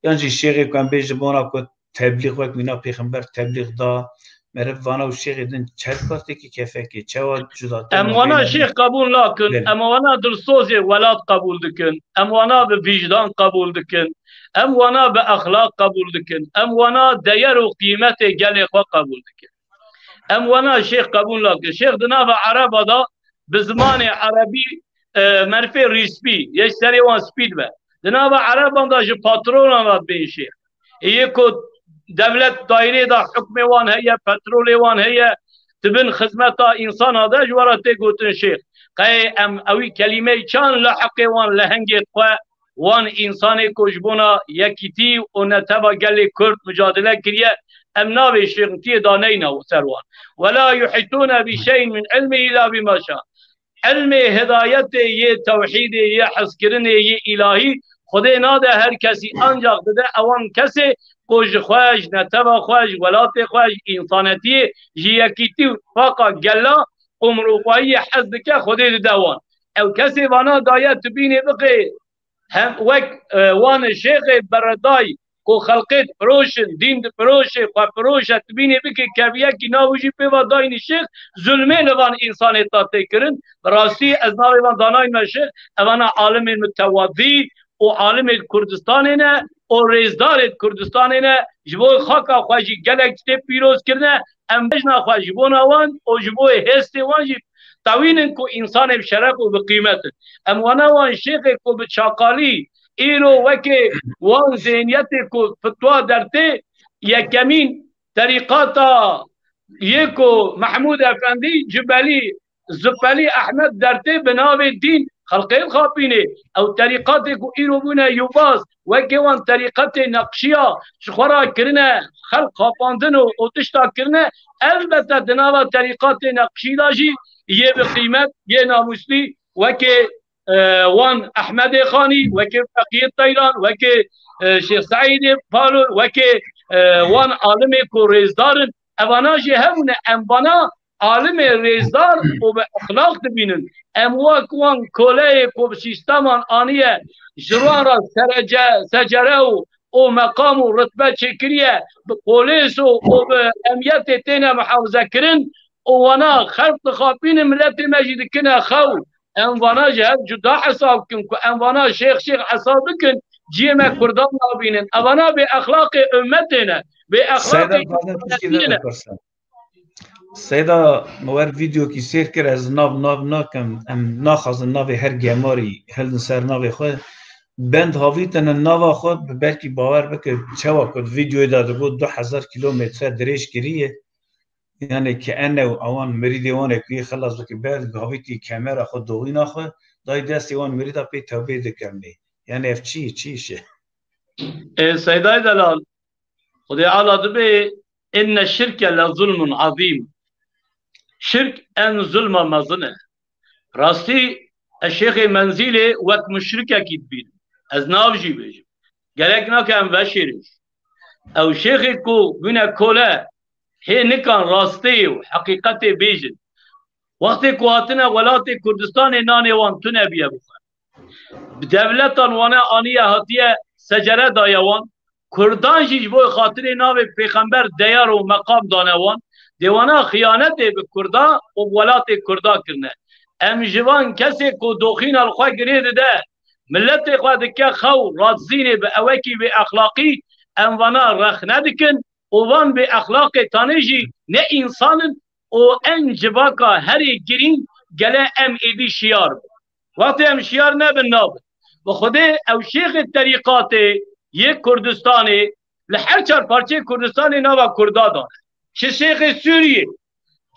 yan jî şêxê ku em bêjin ji bona ku teblîx, wek mîna pêxember teblîx da, meriv vana û şêxê din çend partekî kefekê, çawa cuda Em wana şêx qebûl nakin, Belê. Em wana dilsozê welat qebûl dikin, em wana bi vîjdan qebûl dikin, em wana bi exlaq qebûl dikin, em wana deyer û qîmetê gelê xwe qebûl dikin. Em wana şêx qebûl nakin. Şêx di nava Ereba de bi zimanê Erebî, e, merfê rîspî, yê ji serê wan spî dibe. Di nava Ereban de ji patronan re dibên şêx. Ê yê ku dewlet daîrê de hukmê wan heye, petrolê wan heye, dibin xizmeta însana de, ji we re tê gotin şêx. Qey em ewî kelîmeyê çan li heqê wan lehengê xwe, wan însanê ku ji bona yekîtî û neteva gelê Kurd micadele kiriye, em navê şêxintiyê daneyne ser wan. Wela yuhîtûne bi şeyin min ilmî îla bima şa. Ilmê hidayetê yê tewhîdê, yê hezkirinê, yê îlahî Xwedê nade her kesî, ancak dide ewan kesê ku ji xwe, ji neteva xwe, ji welatê xwe, ji însanetiyê, ji yekîtî û tifaqa gela û mirovahiyê hez dike, Xwedê dide wan. Ew kesê vana daye tu bînê biqê hem wek, e, wan şêxê beredayî ku xelqê difiroşin, dîn difiroşê, xwe firoşe, tu bînê bikê keviyekî nav û jî pê ve dayînî şêx, zulmê li van însanê ta tê kirin. Bi rastî ez navê van danayî me şêx, evana alimên mitewadî û alimê Kurdistanê ne û rêzdarê Kurdistanê ne, ji bo xaka xwe jî gelek tiştê pîroz kirine, em bejna xwe ji bona wan û ji bo hêstê wan jî tewînin ku însanê bi şeref û bi qîmet in. Em wana wan şêxê ku bi çaqalî îro wekê wan zêniyetê ku fitwa dertê, yekemîn terîqata yê ku Mehmûd Efendî, Cibelî, Zupelî Ehmed dertê bi navê dîn xelqê dixapînê. Ew terîqatê ku îro bûne yûbaz, wekê wan terîqetê Neqşiya ji xwe re kirine, xelq xapandin û, û tişta kirine, elbete di nava terîqatê Neqşî de jî yê bi qîmet, yê namûslî, wekê, e, wan Ehmedê Xanî, wekê Feqiyê Teyran, wekê, e, Şêx Seîdê Palo, wekê, e, wan alimê ku rêzdar in, evana jî hebûne, em vana alimê rêzdar û bi exlaq dibînin. Em wek wan koleyê ku bi sîsteman aniye ji wan re serece-, secere û, û meqam û ritbe çêkiriye, bi polês û, û bi emniyetê têne mihafize kirin û wana xelq dixapînin, miletê me jî dikine xew. Em vana ji hev cuda hesab bikin ku em vana şêx şêx hesab bikin, ciyê me Kurdan nabînin. Evana bê exlaqê ummetê ne, bê Seyda, exlaqê bazen tiştî ne. Seyda, me wer vîdeokî sêr kir, ez nav, nav nakim, em naxwazin navê her gemarî hildin ser navê xwe. Bend havîtinin nava xwe, bi belkî bawer bike, çawa ku di vîdeoyê de digot du hezar kîlometre dirêj kiriye. Yani ki ene û awan mirîdê wan ê ku yê xilas bike, ber gavîtî kemera xwe, doxîna xwe, dayî destê wan mirîda pê tewbê dikirinê. Yani ev çi, çi iş e? Ê Seydayê delal, Xwedê Ala dibê, inne şirke le zulmun azîm. Şirk en zulma mezin e. Rastî, ez şêxê Menzîlê wek muşrikekî dibînim. Ez nav jî bêjim. Gerek nake em veşêrin. Ew şêxê ku bûne kole, hê nikan rastiyê û heqîqetê bêjin. Wextê ku hatine welatê Kurdistanê, nanê wan tune bûye bixwe. Bi dewletan wane aniye, hatiye secere daye wan. Kurdan jî ji bo xatirê navê pêxember deyar û meqam dane wan. Dê wana xiyanetê bi Kurda û bi welatê Kurda kirine. Em ji van kesê ku doxîna li xwe girê dide, miletê xwe dike xew, radzînê bi ewekî bêexlaqî, em vana rexne dikin û van bêexlaqê tanê jî ne însan in û en civaka herî girîng gele em êdî şiyar bin. Wextê em şiyar nebin nabin. Bi Xwedê ew şêxê terîqatê yê Kurdistanê li her çar parçeyê Kurdistanê nava Kurda dane. Çi şêxê Sûriyê,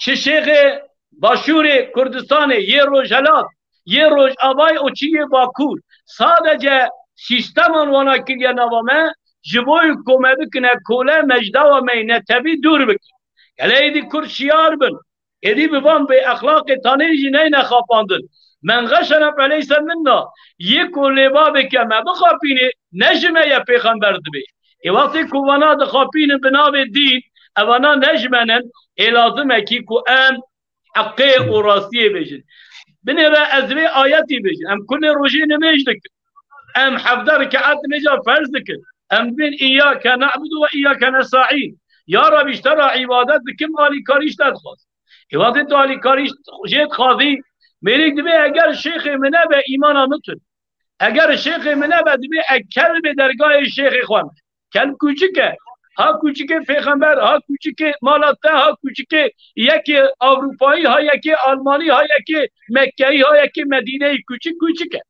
çi şêxê Başûrê Kurdistanê, yê Rojhelat, yê Rojavayê û çi yê Bakur. Sadece sîsteman wana kiriye nava me, ji bo ku me bikine kole, me ji dava me yê netewî dûr bikin. Gelê êdî Kurd şiyar bin. Êdî bi van bêexlaqê tanê jî neyne xapandin. Men xeşena feleyse minna. Yê ku lê bavê ke me bixapînê, ne ji me ye pêxember dibê. Ê wextê ku vana dixapînin bi navê dîn, evana ne ji me nin, ê lazim e kî ku em heqê û rastiyê bêjin. Binêre ez vê ayetî bêjim. Em kulê rojê nimêj dikin. Em hevdeh rikeat nimêja ferz dikin. Em dibên îyake ne'budu ve îyake nesta'în. Ya Rabî, ji te re îbadet dikim, alîkarî ji te dixwazim. Ê wextê tu alîkarî jê dixwazî, mêrik dibê eger şêxê min nebe, îmana min tune. Eger şêxê min nebe, dibê ez kel bê dergahê şêxê xwe me. Kel kûçik e. Ha kûçikê pêxember, ha kûçikê mala te, ha kûçikê yekê Ewropayî, ha yekê Almanî, ha yekê Mekkeyî, ha yekê Medîneyî, kûçik kûçik e.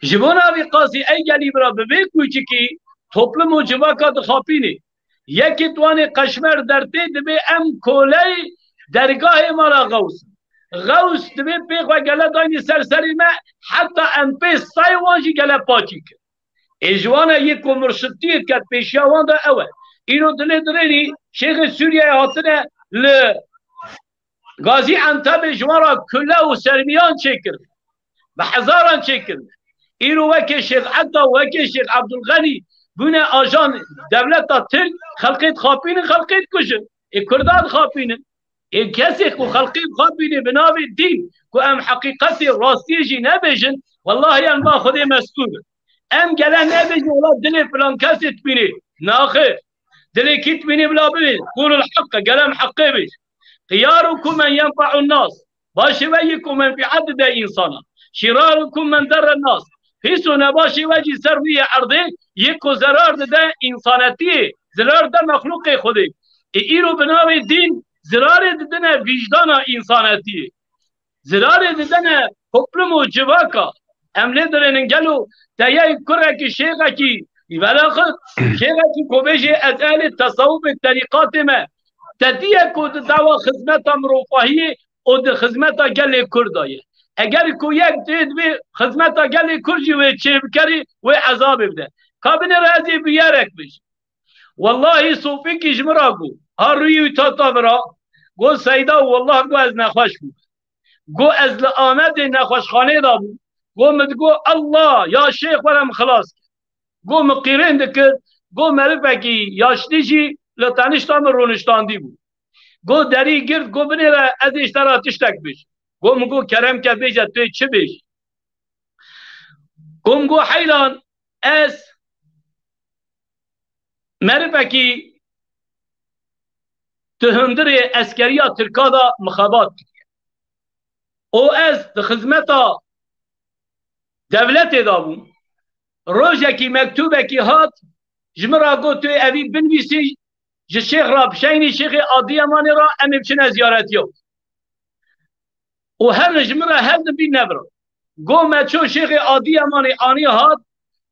Ji bo navî qasî ey gelî bira bi vê kûçikî toplum û civaka dixapînê. Yekê tuwanê qeşmer dertê dibê em koley dergahê mala Xews. Xews dibê pê xwe gele daynî ser serê me, heta em pê sey wan jî gele paçî kir. Ê ji wan e yê ku murşidtiyê diket pêşiya wan de ew e. Îro dilê dirênî şêxê Sûriyeyê hatine li Gazî Entebê ji wan re kule û sermiyan çêkirin. Bi hezaran çêkirin. Îro wekê Şêx Eda û wekê Şêx Ebdulxenî bûne ajan dewleta Tirk, xelkê dixapînin, xelkê dikujin. Ê Kurda dixapînin. Ê kesê ku xelkê dixapîne bi navê dîn, ku em heqîqetê rastiyê jî nebêjin, wellahî em ba Xwedê mestûr in. Em gele nebêjin, wela dilê filan kesê dibînê. Naxêr. Dilê kî dibînê bila bibê. Qûlul heqe, gele em heqê bêjin. Xiyarukum men yenfe'un nas. Başê we yê ku menfîet dide însana. Şirarukum men derren nas. Pîs û nebaşê we jî ser rûyê erdê yê ku zerar dide însanetiyê, zerar dide mexlûqê Xwedê. Ê îro bi navê dîn zirarê didine vîjdana însanetiyê. Zirarê didine toplum û civaka. Em lê dirênin gelo te yek kurekî şêxekî velaxit, şêxekî ku bêjê ez ehlê tesawufê terîqatê me. Te diye ku di dawa xizmeta mirovahiyê û di xizmeta gelê Kurd de ye. Eger ku yek dê divê xizmeta gelê Kurd jî wê çêbikerî, wê ezabê bide. Ka binêre ez ê bûyerek bêjim. Wellahî Sofîkî ji min re got, ha rûyî wî tata vira, got Seyda, wellah got ez nexweş bûm. Got ez li Amedê nexweşxaneyê de bûm. Got min digot, Allah, ya şêx were min xilas ke. Got min qîrên dikir, got merivekî yaşlî jî li tenişta min rûniştandî bû. Got derî girt, got binêre ez ê ji te re tiştek bêjim. Got min got kerem ke bêje tu yê çi bêjî. Got min got heyran ez merivekî di hundirê eskeriya Tirka de mixebat kiriye. Û ez di xizmeta dewletê de bûm. Rojekî mektûbekî hat, ji min re got, tu evî binivîsî, ji şêx re bişeynî, şêxê Adiyemanê re, em ê biçine ziyaretiya wî. Û her ji min re her di bîr nebira. Got me ço şêxê Adiyemanê anî hat,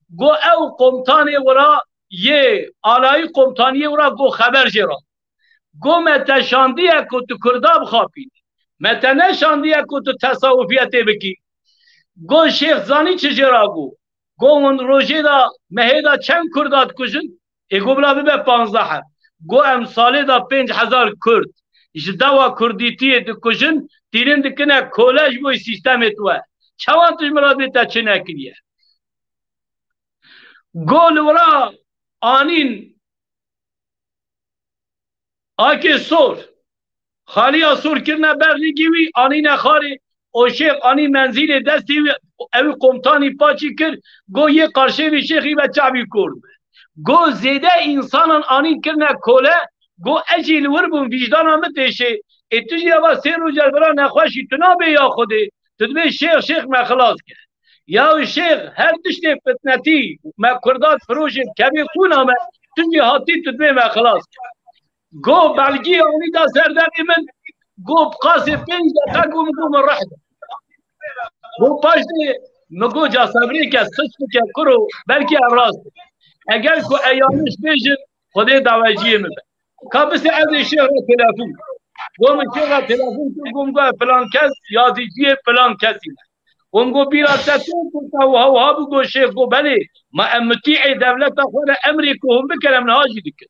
got ew komutanê wira yê alayî komutaniyê wira got xeber jê re. Got me te şandiye ku tu Kurda bixapînî. Me te neşandiye ku tu tesawufiyetê bikî. Got şêx zanî çi jê re got. Got hûn rojê de, mehê de çend Kurda dikujin? Ê got bila bibe panzdeh heb. Got em salê de pênc hezar Kurd ji dewa Kurdîtiyê dikujin, tînin dikine kole ji bo sîstemê tu we. Çawan tu ji min re dibê te çi nekiriye? Got li wira anîn akê sor. Xaliya sor kirine ber rîgî wî, anîne xarê. O şêx anî menzîlê destê wî, ew komutanî paçî kir, got yê qarşê vî şêxî ve çavî kor be. Got zêde însanan anîn kirine kole, Go ez jî li wir bûm, vîjdana min têşê. Ê tu jî eva sê roj e li vira nexweşî, tu nabê ya Xwedê. Tu dibê şêx, şêx me xilas ke. Ya şêx her tiştê fitnetî me kurdan firoşê kevê xûna me, tu jî hatî tu dibê me xilas ke. Go belgî anî da ser derê min, go bi qasê pênc deqe go min go min reh de. Go paştê min go ca sebrê ke, siç bike kuro, belkî ev rast e. Eger ku e yanlış bêjin, Xwedê daweciyê min be. Ka bise ez ê şêx re telefon. Go min şêx re telefon kir, go min go filan kes, yazîciyê filan kesî ne. Go min go bîra te tên ku te wiha wiha bû, go şêx, go belê, ma em mutî'ê dewleta xwe re, emrê ku hûn bikin em niha jî dikin.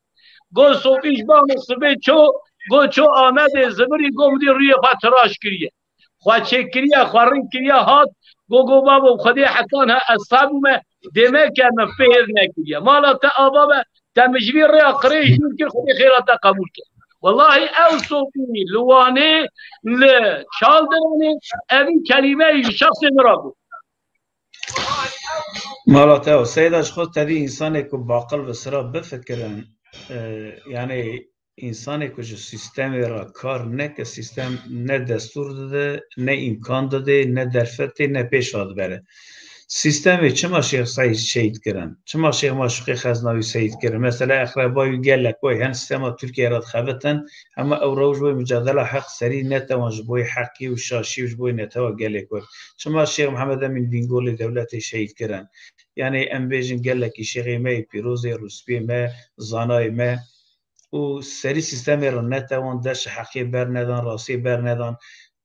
Go sofî ji bang sibê ço, go ço Amedê zivirî, go min dî rûyê xwe tiraş kiriye. Xwe çêkiriye, xwe rind kiriye, hat, go, go babo, Xwedê hetan he, ez seh bûme, dê me ke min fêr nekiriye. Mala te ava be, te min ji vî rêya qirêj dûr kir, Xwedê xêra te qebûl ke. Wellahî ew sofî li Wanê, li Çaldiranê, evî kelîmeyî ji şexsê min re got. Mala te û Seyda ji xwe tevî însanê ku baqil bi sira bifikirin, e, yanî însanê ku ji sîstemê re kar neke, sîstem ne destûr dide, ne îmkan dide, ne derfetê, ne pêş ve dibere. Sîstemê çima Şêx Seîd şehîd kirin? Çima Şêx Maşûqê Xeznawî şehîd kirin? Mesela eqreba wî gelek wê hene sîstema Tirkiyeyê re dixebitin, hema ew rewş wê mucadela heq serî netewan ji bo yê heqî û şaşî û ji bo yê netewa gelê Kurd. Çima Şêx Mihemed Emîn Bîngolê dewletê şehîd kirin? Yanî em bêjin gelekî şêxê me yê pîrozê, rûspiyê me, zanayê me û serî sîstemê re netewan, dest ji heqê bernedan, rastiyê bernedan.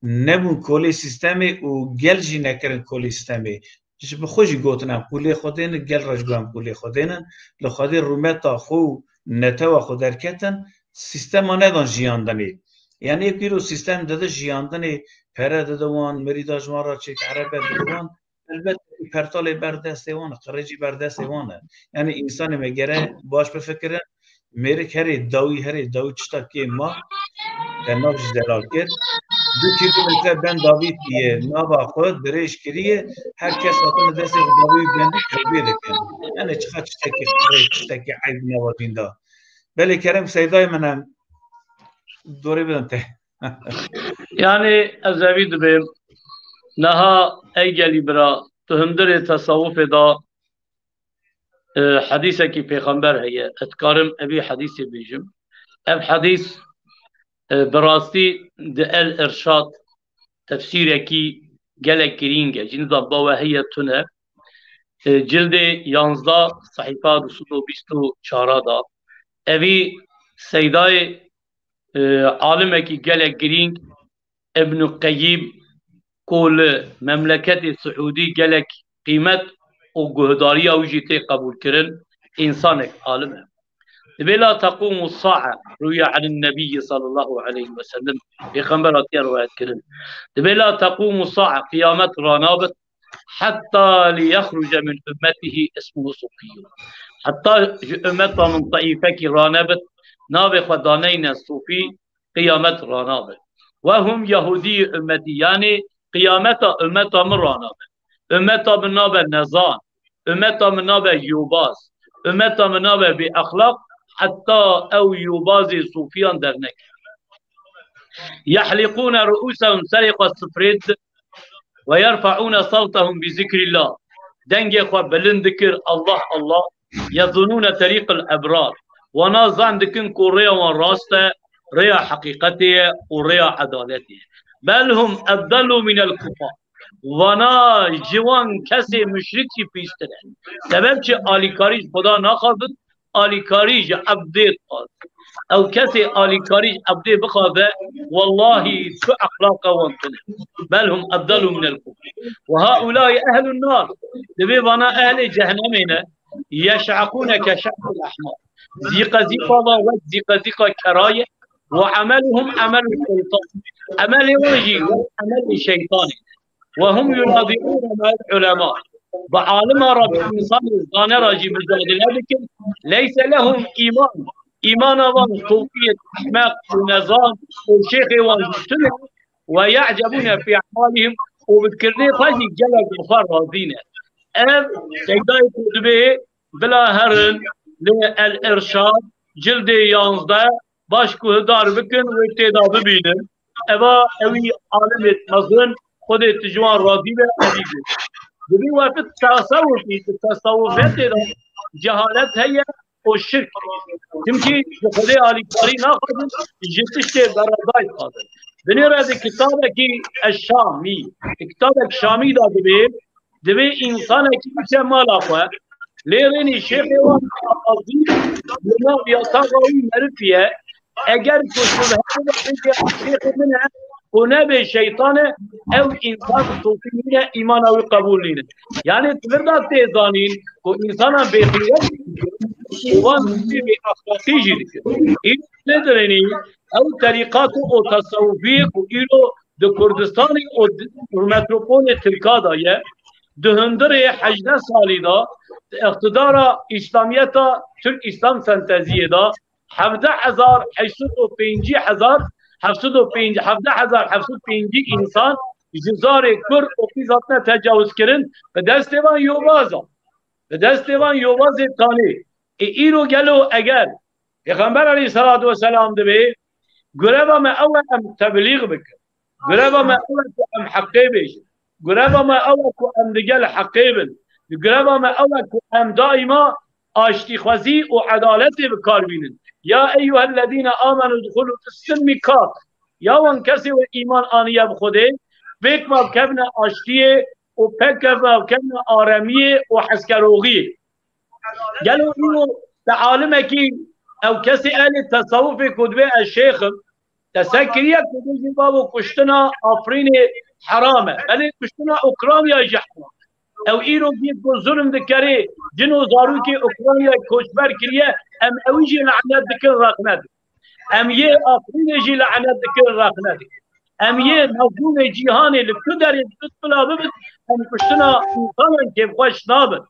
Nebûn kolê sîstemê û gel jî nekirin kolê sîstemê. Ji bi xwe jî gotin em qûlê Xwedê ne, gel re jî got em qûlê Xwedê ne. Li Xwedê rûmeta xwe û netewa xwe derketin, sîstema nedan jiyandinê. Yanî yê pîro sîstem dide jiyandinê, pere dide wan, mirîda ji wan re çêk, erebe dide wan. Elbet pertalê ber destê wan e, qirêcî ber destê wan e. Yanî însanê me gere baş bifikirin. Mêrik herê dawî, herê dawî tişta kê ma, te nav jî zelal kir. Du kîlometre benda vî yê nava xwe dirêj kiriye, her kes hatine destê xwe dawî bendî terbiyê dikin. Yanî çiqa tiştekî qirêj, tiştekî eyb nava dîn de. Belê kerem Seydayê min em dorê bidin te. Yanî ez evî dibêm, niha ey gelî bira, tu hundirê tesawufê de, e, hedîsekî pêxember heye. Ez dikarim evî hedîsê bêjim. Ev hedîs, e, bi rastî di El Irşad tefsîrekî gelek girîng e. Jî nizam bawe heye tune. E, cildê yanzdeh, sehîfa du sed û bîst û çar da. Evî Seydayê, e, alimekî gelek girîng, Ibn Qeyyim, ku li memleketê Siûdî gelek qîmet û guhdariya wî jî tê qebûlkirin, însanek alim e. Dibê la teqûmu sa'a, rûye anin nebiyyi sallallahu aleyhi ve sellem, pêxember hatiye rivayet kirin. Dibê la teqûmu sa'a, qiyamet ranabit, hetta li yexruce min ummetihi ismuhu sufiyyun. Hetta ji ummeta min taîfekî ranebit, navê xwe daneyne sufî, qiyamet ranabe. Ve hum yahudî ummetî, yanî qiyameta ummeta min ranabe. Ummeta min nabe nezan, ummeta min nabe yobaz, ummeta min nabe bêexlaq, heta ew yobazê sufiyan dernekeve. Yehliqûne ruûsehum, serê xwe sifrê didin. Ve yerfeûne sewtehum bi zikrillah. Dengê xwe bilind dikir, Allah, Allah. Yezunûne terîqil ebrar. Wana zan dikin ku rêya wan rast e, rêya heqîqetê ye û rêya edaletê ye. Bel hum eddalû minel kufar. Wana ji wan kesê muşrik jî pîstir e. Sebeb çi? Alîkarî ji Xuda naxwazin, alîkarî ji ebdê dixwaze. Ew kesê alîkarî ji ebdê bixwaze, wellahî tu exlaqa wan tune. Bel hum eddalu minel kufr. Ve haulâi ehlun nar. Divê vana ehlê cehennemê ne. Yeş'ekûne ke ş'ekil ehmar. Zîqezîqa wan wek zîqezîqa kera ye. Ve emeluhum emelu şeytan. Emelê wan jî wek emelê şeytanê. Ve hum yunazîûne ma'el ulema. Bi alima re, bi însanê zane re jî mucadele dikin. Leyse lehum îman. Îmana wan sofiyê ehmeq û nezan û şêxê wan jî tune. Ve ya'cebûne fî e'malihim. Û bi kirinê xwe jî gelek bi xwe razî ne. Ev Seydayê Qutbê bila herin li El Irşad cildê yanzdeh baş guhdar bikin, wê tê de bibînin. Eva ewî alimê mezin, Xwedê tu ji wan razî be, evî be. Divê we bi tesewufî, tu tesewufetê de cehalet heye û şirk. Çimkî ji Xwedê alîkarî naxwazin, ji tiştê beredayî dixwazin. Binêre di kitabekî Eşşamî, kitabek Şamî de dibê, divê însanekî biçe mala xwe, lê rênî şêxê wan azî, li nav yataxa wî meriv ye, eger ku şubhe bide pêkê şêxê min e û nebe şeytan e, ew însan sofî nîne, îmana wî qebûl nîne. Yanî tu vir de tê zanîn ku însanan bêxîret û wan tiştê bêexlaqî jî dikin. Îro tê dirinî ew terîqat û tesewufî ku îro di Kurdistanê û di metropolê Tirka de ye, di hundirê hejdeh salî de di iqtidara îslamiyeta Türk İslam fanteziyê de hevdeh hezar heyşt sed û pêncî hezar hevşt sed û pêncî, hevdeh hezar hevşt sed û pêncî însan ji zarê kur û qîz hatine tecawizkirin, bi destê van yobaz a. Bi destê van yobazê tanê. Ê îro gelo eger Pêxember aleyhisselatu vesselam dibê, gureva me ew e em teblîx bikin. Gureva me ew e ku em heqê bêjin. Gureva me ew e ku em digel heqê bin. Gureva me ew e ku em daîma aştîxwezî û edaletê bi kar bînin. Ya eyyuhellezîne amenu dxulu fis-silmi kaf. Ya wan kesê we îman aniye bi Xwedê, pêk ve bikevine aştiyê û pêk ve bikevine aremiyê û heskeroxiyê. Gelo îro te alimekî ew kesê ehlê tesewufê ku dibê ez şêx im, te se kiriye ku bêjî babo kuştina Afrînê heram e. Belê kuştina Ukraynayê jî heram e. Ew îro dît ku zulm dikerê, cin û zarokê Ukraynayê koçber kiriye, em ewî jî lanet dikin, rexne dikin. Em yê Afrînê jî lanet dikin, rexne dikin. Em yê mezlûmê cîhanê li ku derê bibit bila bibit, em kuştina însanan kêfxweş nabin.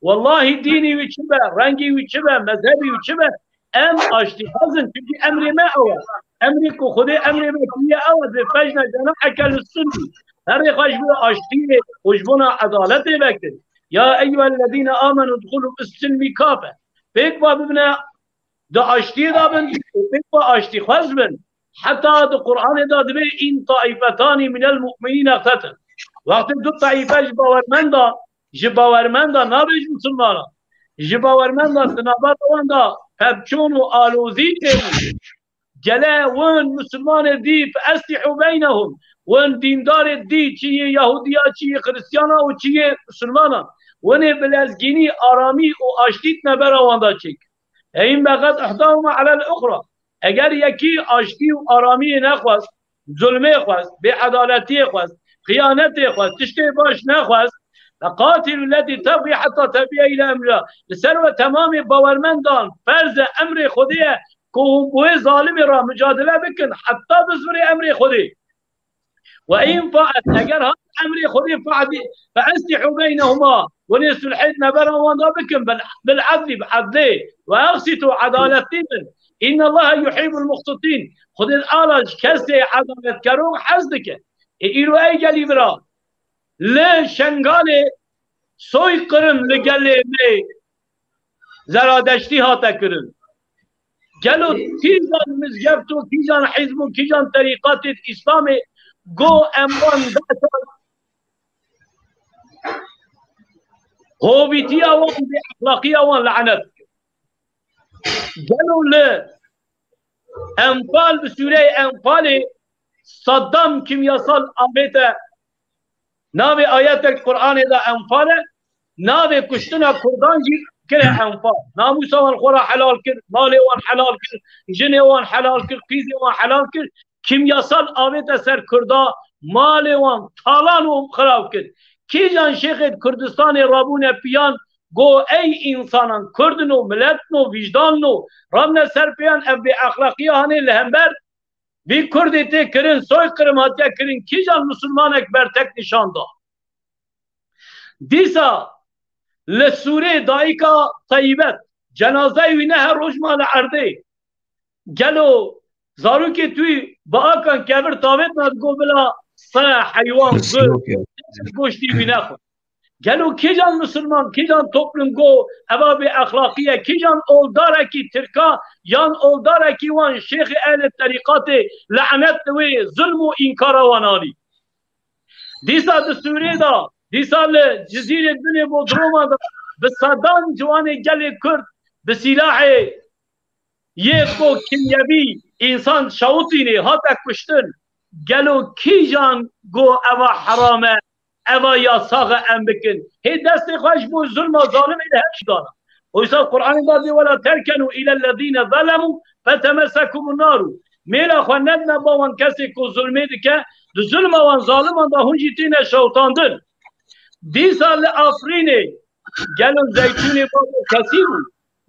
Wellahî dînî wî çi be, rengî wî çi be, mezhebî wî çi be, em aştîxwaz in, çimkî emrê me ew e. Emrê ku Xwedê emrê me kiriye ew e, dibê fecne cenaheke li sunnî. Herê xwe ji bo aştiyê û ji bona edaletê vekin. Ya eyyuhellezîne amenu dxulu fis-silmi kafe. Pêk ve bibine di aştiyê de bin û pêk ve aştîxwez bin. Heta di Qur'anê de dibê in taifetanî minel mu'minîne iqtetil. Wextê du taîfe ji bawermenda, ji bawermenda nabe ji misilmanan. Ji bawermenda di navbera wan de pevçûn û alozî tê bû. Gele win misilmanê dî fe eslîhû beynehum. Win dîndarê dî çi yê Yahudiya, çi yê Xiristiyana û çi yê misilmanan. Winê bi lezgînî, aramî û aştî di navbera wan de çêk. Fein begat ihdahuma alel uxra. Eger yekî aştî û aramiyê nexwest, zulmê xwest, bêedaletiyê xwest, xiyanetê xwest, tiştê baş nexwest, feqatilu letî tebxî heta tefiye île emrîllah. Li ser we temamê bawermendan ferz e, emrê Xwedê ye ku hûn bi wê zalimê re micadele bikin heta bizvirê emrê Xwedê. Ve in faet, eger hat emrê Xwedê faet, fe eslîhû beynehuma, winê sulhê di navbera wan de bikin, bil, bil edlî, bi edlê, ve eqsitû, edaletî bin. Înnellahe yuhîbul muqsitîn. Xwedê ala ji kesê edaletkerok hez dike. Ê îro ey gelî bira, li Şengalê soykirim li gelê me Zeradeştî hate kirin. Gelo kîjan mizgeft û kîjan hizb û kîjan terîqatê Îslamê go em wan behsa hovîtiya wan, bêexlaqiya wan lanet kir. Gelo li Enfal, bi sûreyê Enfalê Saddam kimyasal avête. Navê ayetek Qur'anê de Enfal e. Navê kuştina Kurdan jî kire Enfal. Namûsa wan xwe ra helal kir, malê wan helal kir, jinê wan helal kir, qîzê wan helal kir. Kimyasal avête ser Kurda, malê wan talan û xirab kir. Kîjan şêxê Kurdistanê rabûne piyan, go ey însanan Kurd in û milet in û vîjdan in û ramne ser pêyan ev bêexlaqiya hanê li hember vî Kurdê tê kirin, soykirim hatiye kirin, kîjan misilmanek bertek nîşan da? Dîsa li Sûrê dayika Teyîbet, cenazeyê wî ne her roj ma li erdê. Gelo zarokê tu bi akan kevir tavêt me digo bila se heywan, gul, goştî wî nexwe. Gelo kîjan misilman, kîjan toplum go eva bê exlaqî ye, kîjan oldarekî tirka yan oldarekî wan şêxê ehlê terîqatê lenet li wê zulm û înkara wan anî? Dîsa di Sûriyê de, dîsa li Cizîrê binê Bodruma de bi sedan ciwanê gelê Kurd bi sîlahê yê ku kimyevî însan şewitînê hate kuştin. Gelo kîjan go eva heram e, eva yasax e em bikin? Hê destê xwe ji bo zulma zalimê li hev dana. Oysa Qur'anê de dê, "Wela terkenu îlellezîne zelemû fetemessekumun naru." Mêla xwe nedine ba wan kesê ku zulmê dike, di zulma wan zaliman de hûn jî têne şewitandin. Dîsa li Afrînê gelo zeytûnê bavê kesî bû?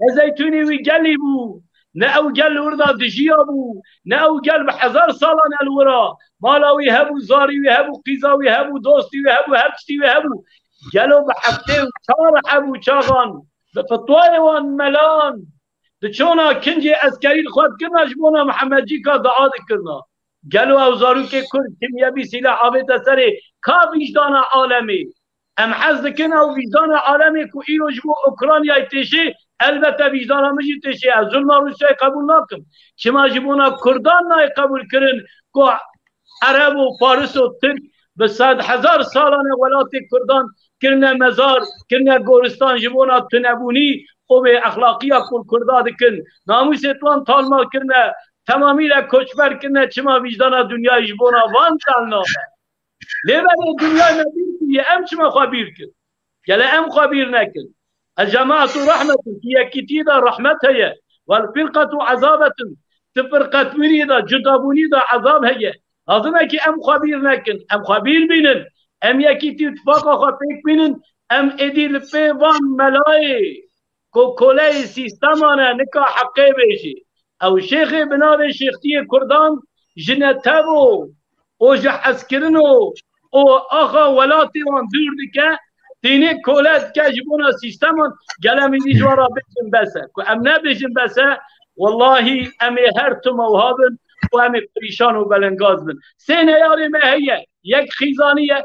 Ne zeytûnê wî gelî bû, ne ew gel li wir de dijiya bû, ne ew gel bi hezar salan e li wir a. Mala wî hebû, zarî wî hebû, qîza wî hebû, dostî wî hebû, her tiştî wî hebû. Gelo bi heftê û çar heb û çaxan, bi fetwayê wan melan, di çona kincê eskerî li xwe dikirina, ji bona Mihemedcîka dua dikirina. Gelo ew zarokê Kurd kimyevî sîlah avête serê ka vîjdana alemê? Em hez dikin ew vîjdana alemê ku îro ji bo Ukraynayê têşê, elbete vîjdana min jî têşê. Ez zulma Rûsyayê qebûl nakim. Çima ji bona Kurdan nayê qebûlkirin ku Ereb û Faris û Tirk bi sed hezar salan e welatê Kurdan kirine mezar, kirine goristan ji bona tunebûnî û bêexlaqiya ku li Kurda dikin. Namûsê wan talmal kirine, temamîle koçber kirine, çima vîjdana dinyayê ji bona van tal nabe? Lê belê dinyayê me bîr kiriye, em çima xwe bîr kir? Gele em xwe bîr nekin? El cemaetu rahmetun, di yekîtiyê de rahmet heye. Wel firqetu ezabetun, di firqetbûnî de, cudabûnî de ezab heye. Lazim e ki em xwe bîr nekin, em xwe bîr bînin, em yekîtî û tifaqa xwe pêk bînin, em êdî li pê van melayê ku koleyê sîsteman e, nika heqê bêjî. Ew şêxê bi navê Şêxtiyê Kurdan ji netev û, û ji hezkirin û, û axa welatê wan dûr dike, tînê kole dike ji bona sîsteman, gele em êdî ji wan re bêjin bes e. Ku em nebêjin bes e, wellahî em ê her tim ewha bin û em ê perîşan û belengaz bin. Sê neyarê me heye, yek xîzanî ye,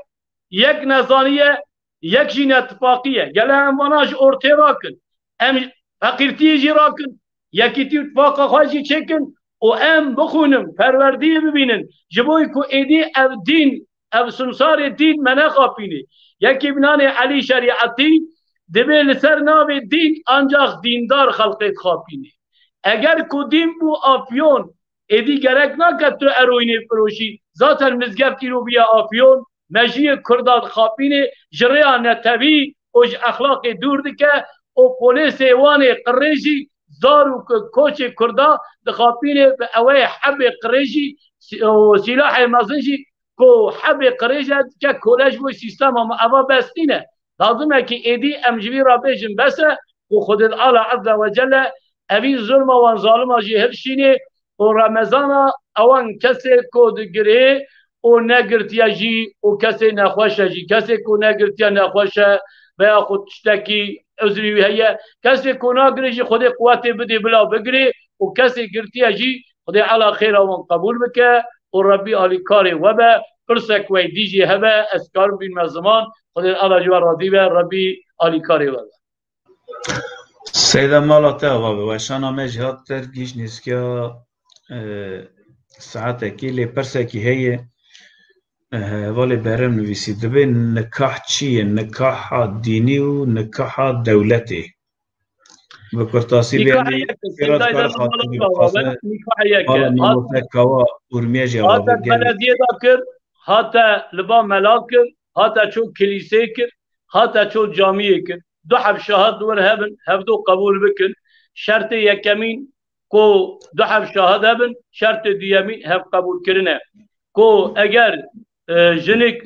yek nezanî ye, yek jî netifaqî ye. Gele em vana ji ortê rakin. Em feqîrtiyê jî rakin. Yekîtî û tifaqa xwe jî çêkin û em bixwînin, perwerdiyê bibînin. Ji bo ku êdî ev dîn, ev simsarê dîn me nexapînê. Yekî bi nanê Elî Şerîetî dibê li ser navê dîn ancax dîndar xelqê dixapînê. Eger ku dîn bû afyon, êdî gerek nake tu eroînê firoşî. Zaten mizgeft îro bûye afyon. Mejiyê Kurda dixapînê ji rêya netewî û ji exlaqê dûr dike û polêsê wan ê qirê jî zarok û koçê Kurda dixapînê bi eweyê hebê qirê jî si-, û sîlahê mezin jî ku hebê qirê jî dike kole ji bo sîstema me eva bes nîne. Lazim e ki êdî em ji vî re bêjin bes e û Xwedê Teala Azze ve Celle evî zulma wan zalima jî hilşînê û Remezana ewan kesê ku digirê û negirtiye jî û kesê nexweş e jî. Kesê ku negirtiye nexweş e veya xwe tiştekî uzrî wî heye. Kesê ku nagirê jî Xwedê quwetê bidê bila bigirê û kesê girtiye jî Xwedê Teala xêra wan qebûl bike û Rebbî alîkarê we be. Pirsek wey dî jî hebe, ez karim bînme ziman, Xwedê Teala ji we razî be, Rebbî alîkarê we be. Seyda mala te ava be. Weşana me jî hat ter gîş nîskiya, e, saetekî lê persekî heye. E, hevalê Berem nivîsî, dibê nikah çi ye? Nikaha dînî û nikaha dewletê. Bi kurtasî bê Nîkah heyek e, Seyda, dikare mala xatibî kawa be, bixwaze. Nîkah heyek e. Mala mamoste kawa Urmiye jî ava be. Hate belediyê de kir, hate li ba mela kir, hate ço kilîsê kir, hate ço camiyê kir. Du heb şahid wir hebin, hevdo qebûl bikin. Şertê yekemîn ku du heb şahid hebin, şertê duyemîn hev qebûlkirin e. Ku eger, e, jinik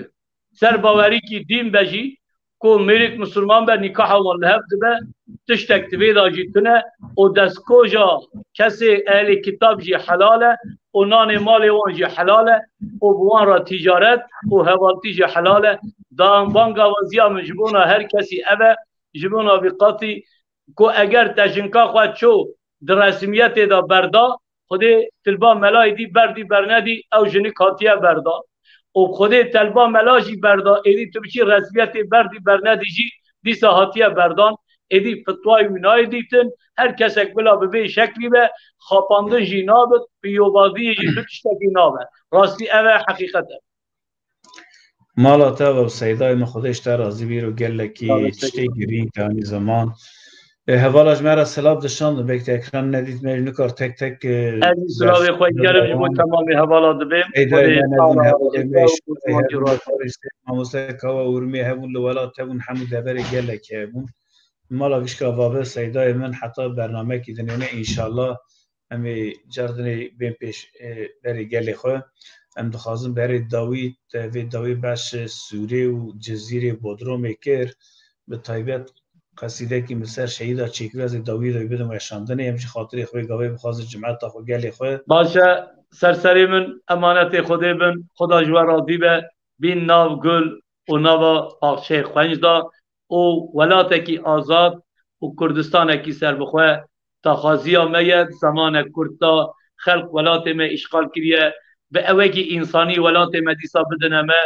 ser bawerîkî dîn be jî, ku mêrik misilman be, nîkaha wan li hev dibe, tiştek di vê de jî tune û destkoja kesê ehlê kitab jî helal e û nanê malê wan jî helal e û bi wan re tîcaret û hevaltî jî helal e. Dan banga vaziya min ji bona her kesî ev e, ji bona vî qatî ku eger te jinka xwe ço di resmiyetê de berda, Xwedê tilba melayê dî berdî bernedî, ew jinik hatiye berdan. û Xwedê telba mela jî berda, êdî tu biçî resmiyetê berdî bernedî jî dîsa hatiye berdan, êdî fitwayê wî nayê dîtin, her kesek bila bi vê şeklî be, xapandin jî nabit, piyobaziyê jî tu tiştekî nabe. Rastî ev e, heqîqet e. Mala te ve Seydayê min, Xwedê ji te razî bî, îro gelekî tiştê girîng te anî ziman. E, hevala ji me re silav dişandin, belkî te ekran nedît, me jî nikar tek tek, e, Ez jî silavê xwe gerim ji bo temamê hevala dibêm. Seydayê Xwedê me sağ nebûn, hevalê me ji Kurmancî razî. Mamoste Kawa Urmiyê hebûn, li welat hebûn, hemû deverê gelekî hebûn. Mala gişka vabe Seydayê min, heta bernamekî dinê ne, înşallah. Em ê cardinê bên pêş, e, berê gelê xwe. Em dixwazin berê dawî, te vê dawî behs Sûrê û Cizîrê Bodromê kir. Bi taybet qesîdekî min ser şehîda çêkirî, ez ê dawî dawî bidim weşandinê. Em jî xatirê xwe gavê bixwazin cimeta xwe gelê xwe. Baş e, serserê min, emanetê Xwedê bin, Xweda ji we razî be, bîn nav gul û nava baxçeyê xwenc da. û welatekî azad û Kurdistanekî serbixwe daxwaziya me ye. Zemanek kurt da, xelq welatê me îşxal kiriye. Bi ewekî însanî welatê me dîsa bidine me.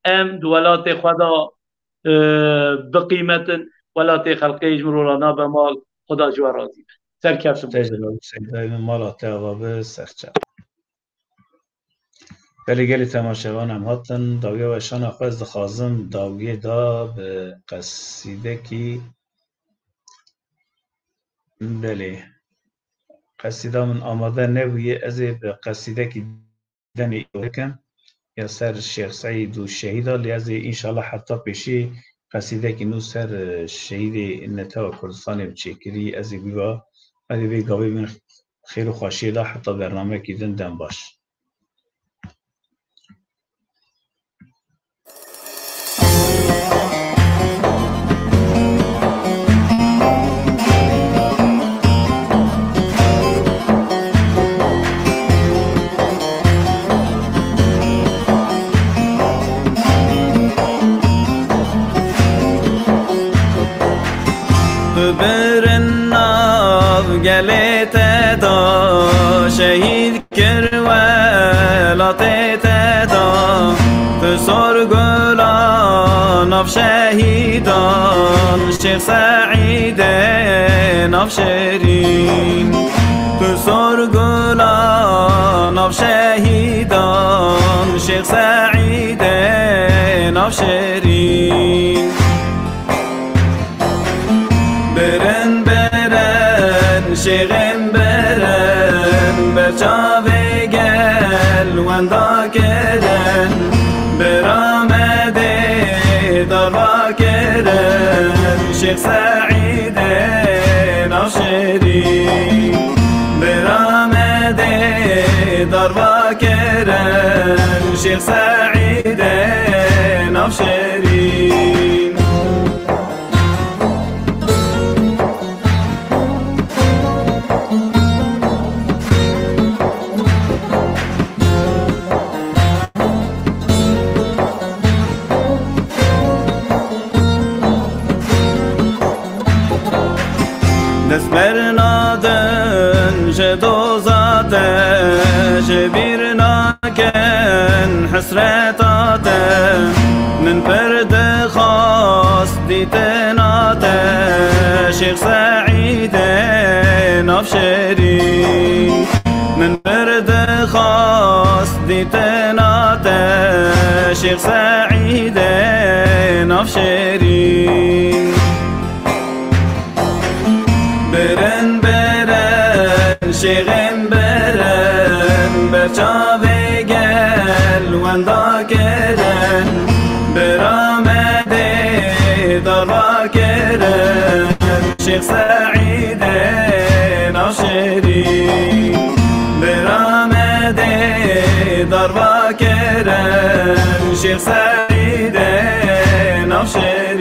Em di welatê xwe de, e, biqîmetin. Welatê xelqê ji min re nabe mal. Xweda ji we razî be. Serkeftin. Te jî razî, Seydayê min, mala te ava be, serçe. Belê gelî temaşevan em hatin dawiya weşana xwe, ez dixwazim dawiyê da bi qesîdekî, belê, qesîda min amade nebûye, ez ê bi qesîdekî denê îro bikim ya ser Şêx Seîd û şehîda, lê ez ê înşallah hefta pêşî qesîdekî nû ser, e, şehîdê Netewa Kurdistanê bi çêkirî, ez ê wî va, ez ê vê gavê min xêr û xweşiyê da heta bernamekî din, dem baş. Tu birin nav gelê te da, şehîd kir welatê te da. Tu sor gula nav şehîdan, Şêx Seîdê Navşêrîn. Tu sor gula nav şehîdan, Şêx Seîdê Navşêrîn. Birin, birin, şêxên birin, ber çavê gel wenda kirin. Bira me dê darva kirin, Şêx Seîdê Navşêrîn. Bira me dê darva kirin, Şêx Seîdê Navşêrîn. Dest bernadin ji doza te, ji bîr nakin hesreta te. Min pir dixwast dîtina te, Şêx Seîdê Navşêrîn. Min pir dixwast dîtina te, Şêx Seîdê Navşêrîn. Birin, birin, şêxên birin, ber çavê gel wenda kirin. Bira me dê darva kirin, Şêx Seîdê Navşêrîn. Bira me dê darva kirin, Şêx Seîdê Navşêrîn.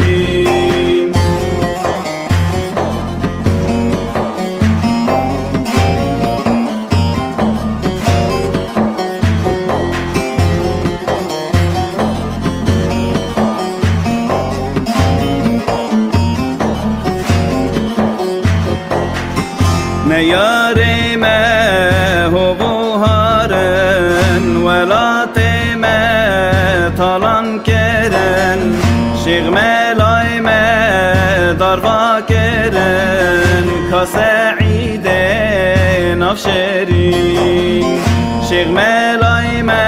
Neyarê me hov û harin, welatê me Melay me darva kirin ka Seîdê Navşêrîn. Şêx Melay me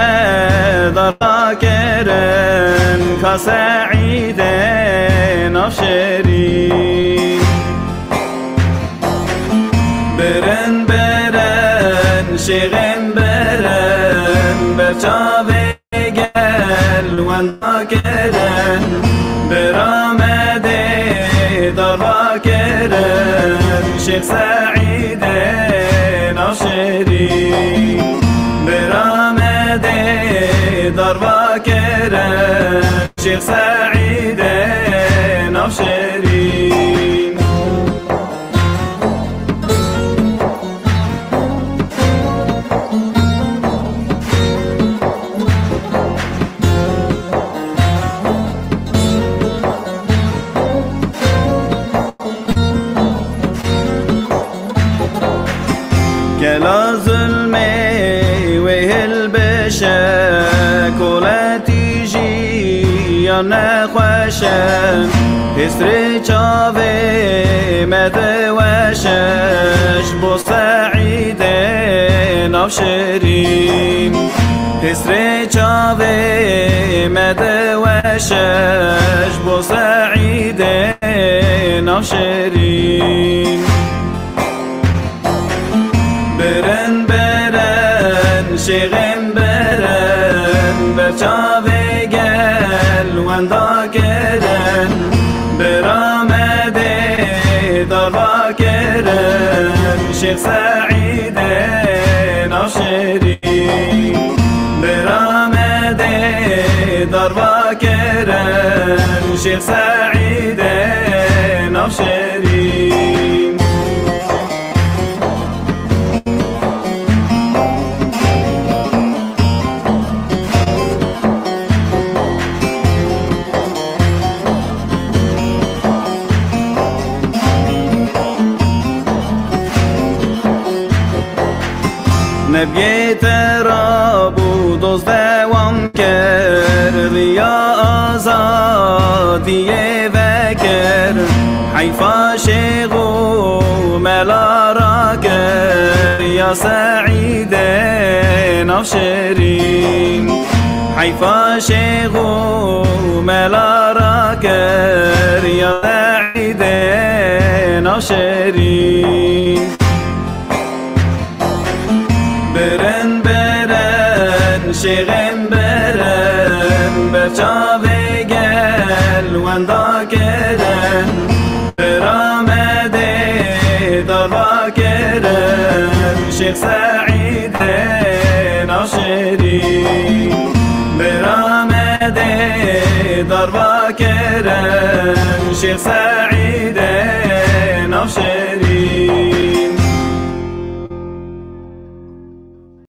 darva kirin ka Seîdê Navşêrîn. Birin, birin, şêxên birin, ber çavê gel wenda kirin. Bira me dê darva kirin, Şêx Seîdê Navşêrîn. Bira me dê darva kirin, Şêx Seîdê Navşêrîn. Gela zulmê wê hilbişe, koletî jiyan nexweş e. Hêsrê çavê me diweşe, ji bo Seîdê Navşêrîn. Hêsrê çavê me diweşe, ji bo Seîdê Navşêrîn. Birin, birin, şêxên birin, ber çavê gel wenda kirin. Bira me dê darva kirin, Şêx Seîdê Navşêrîn. Bira me dê darva kirin, Şêx Seîdê Navşêrîn. Nebiyê te rabû doz dewam kir, riya azadiyê vekir. Heyfa şêx û mela rakir, ya Seîdê Navşêrîn. Heyfa şêx û mela rakir, ya Seîdê Navşêrîn. Birin, birin, şêxên birin, ber çavê gel wenda kirin. Bira me dê darva kirin, Şêx Seîdê Navşêrîn. Bira me dê darva kirin, Şêx Seîdê Navşêrîn.